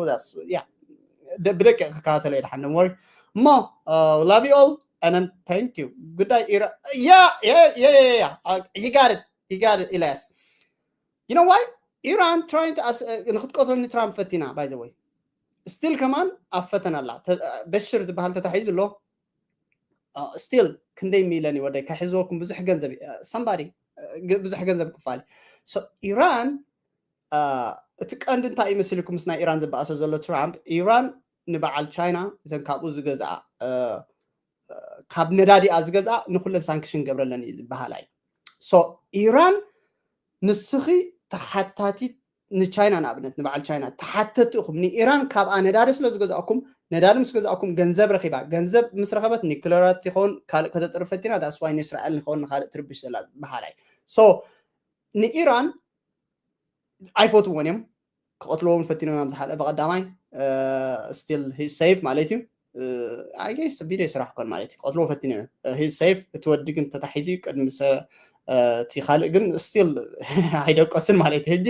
yeah ብደቂ ክከታተለ ይድሓን don't worry እሞ love you all and then thank you ጉዳይ ኢራ yeah yeah yeah yeah you got it you got it ኢላያስ you know why ኢራን trying to ንክትቀትለኒ ትራምፕ ፈቲና by the way still ከማን ኣብ ፈተና ኣላ በሽር ዝበሃል ተታሒዙ ኣሎ still ክንደይ ሚለን እዩ ወደይ ከሒዝወኩም ብዙሕ ገንዘብ somebody ብዙሕ ገንዘብ ክፋል ኢራን እቲ ቀንዲ እንታይ እዩ መሲልኩም ምስ ናይ ኢራን ዝበኣሰ ዘሎ ትራምፕ ኢራን ንበዓል ቻይና እተን ካብኡ ዝገዝኣ ካብ ነዳዲኣ ዝገዝኣ ንኩለን ሳንክሽን ገብረለን እዩ ዝበሃላ እዩ so ኢራን ንስኺ ተሓታቲት ንቻይና ንኣብነት ንበዓል ቻይና ተሓተቲ ኢኹም። ንኢራን ካብኣ ነዳዲ ስለ ዝገዛእኩም፣ ነዳዲ ምስ ገዛእኩም ገንዘብ ረኺባ፣ ገንዘብ ምስ ረኸበት ኒክለራት ይኸውን ካልእ ከተጥርፈቲና ዳስዋይ ንእስራኤል ንኸውን ንካልእ ትርብሽ ዘላ በሃላይ። So ንኢራን ኣይፈትዎን እዮም። ክቐትልዎም ፈቲኖም እዮም ዝሓለፈ ቀዳማይ። ስቲል ሴፍ ማለት እዩ። ኣይ ጌስ ቪድዮ ይስራሕ ኮን ማለት እዩ። ክቐትልዎ ፈቲኖም እዮም። ሂዝ ሴፍ። እቲ ወዲ ግን ተታሒዙ እዩ ቅድሚ እቲ ካልእ ግን ስቲል ኣይደቀስን ማለት እዩ። ሕጂ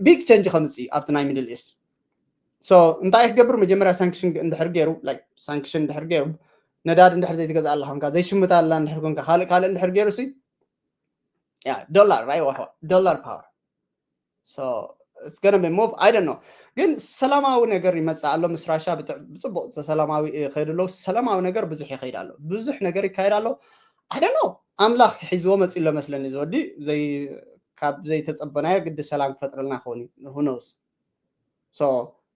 ቢግ ቸንጅ ከምፅእ ኣብቲ ናይ ሚድል ኢስት። So እንታይ ክገብር መጀመርያ ሳንክሽን እንድሕር ገይሩ፣ ሳንክሽን እንድሕር ገይሩ፣ ነዳድ እንድሕር ዘይትገዝእ ኣለካ ዘይሽምታ ኣላ እንድሕር ኮንካ ካልእ ካልእ እንድሕር ገይሩ ሲ ያ ዶላር ራይ ዋሕዋ ዶላር ፓወር። So it's gonna be move. I don't know። ግን ሰላማዊ ነገር ይመፅእ ኣሎ ምስ ራሻ ብፅቡቅ ሰላማዊ ይኸይድ ኣሎ። ሰላማዊ ነገር ብዙሕ ይኸይድ ኣሎ፣ ብዙሕ ነገር ይካየድ ኣሎ። I don't know። ኣምላኽ ሒዝዎ መፂ ኣሎ መስለኒ ዝወዲ ካብ ዘይተፀበናዮ ግዲ ሰላም ክፈጥረልና ክኸውን እዩ። Who knows? So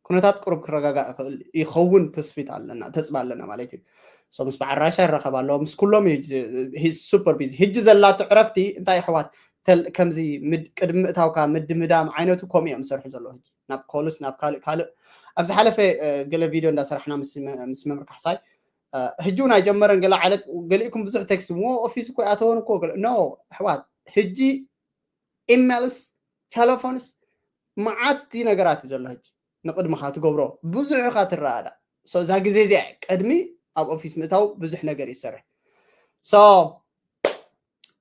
ኩነታት ቅሩብ ክረጋጋእ ይኽእል ይኸውን ትስፊት ኣለና ተፅባ ኣለና ማለት እዩ። So ምስ በዓል ራሻ ይራኸብ ኣሎ ምስ ኩሎም ሂዝ ሱፐር ቢዚ። ሕጂ ዘላቶ ዕረፍቲ እንታይ ኣሕዋት ከምዚ ቅድሚ ምእታውካ ምድምዳም ዓይነቱ ከምኡ እዮም ዝሰርሑ ዘለዉ። ሕጂ ናብ ኮልስ ናብ ካልእ ካልእ ኣብ ዝሓለፈ ገለ ቪድዮ እንዳሰራሕና ምስ መምህር ካሕሳይ ሕጂ እውን ኣይጀመረን ገለ ዓለት ገሊእኩም ብዙሕ ቴክስት ሞ ኦፊስ እኮ ኣተወን እኮ ኖ ኣሕዋት ሕጂ ኢሜልስ ቴሌፎንስ መዓት ነገራት እዩ ዘሎ ሕጂ ንቅድምኻ ትገብሮ ብዙሕ ኢኻ ትረኣዳ። እዛ ግዜ እዚኣ ቅድሚ ኣብ ኦፊስ ምእታው ብዙሕ ነገር ይሰርሕ።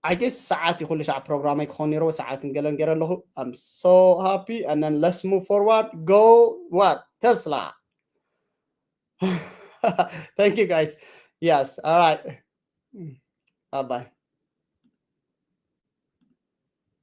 I guess ሰዓት እዩ ኩሉ ሻዕ ፕሮግራመይ ክኸውን ነይርዎ ሰዓትን ገለን ገይረ ኣለኹ። I'm so happy and then let's move forward. Go what Tesla. Thank you guys. Yes, all right. Bye bye.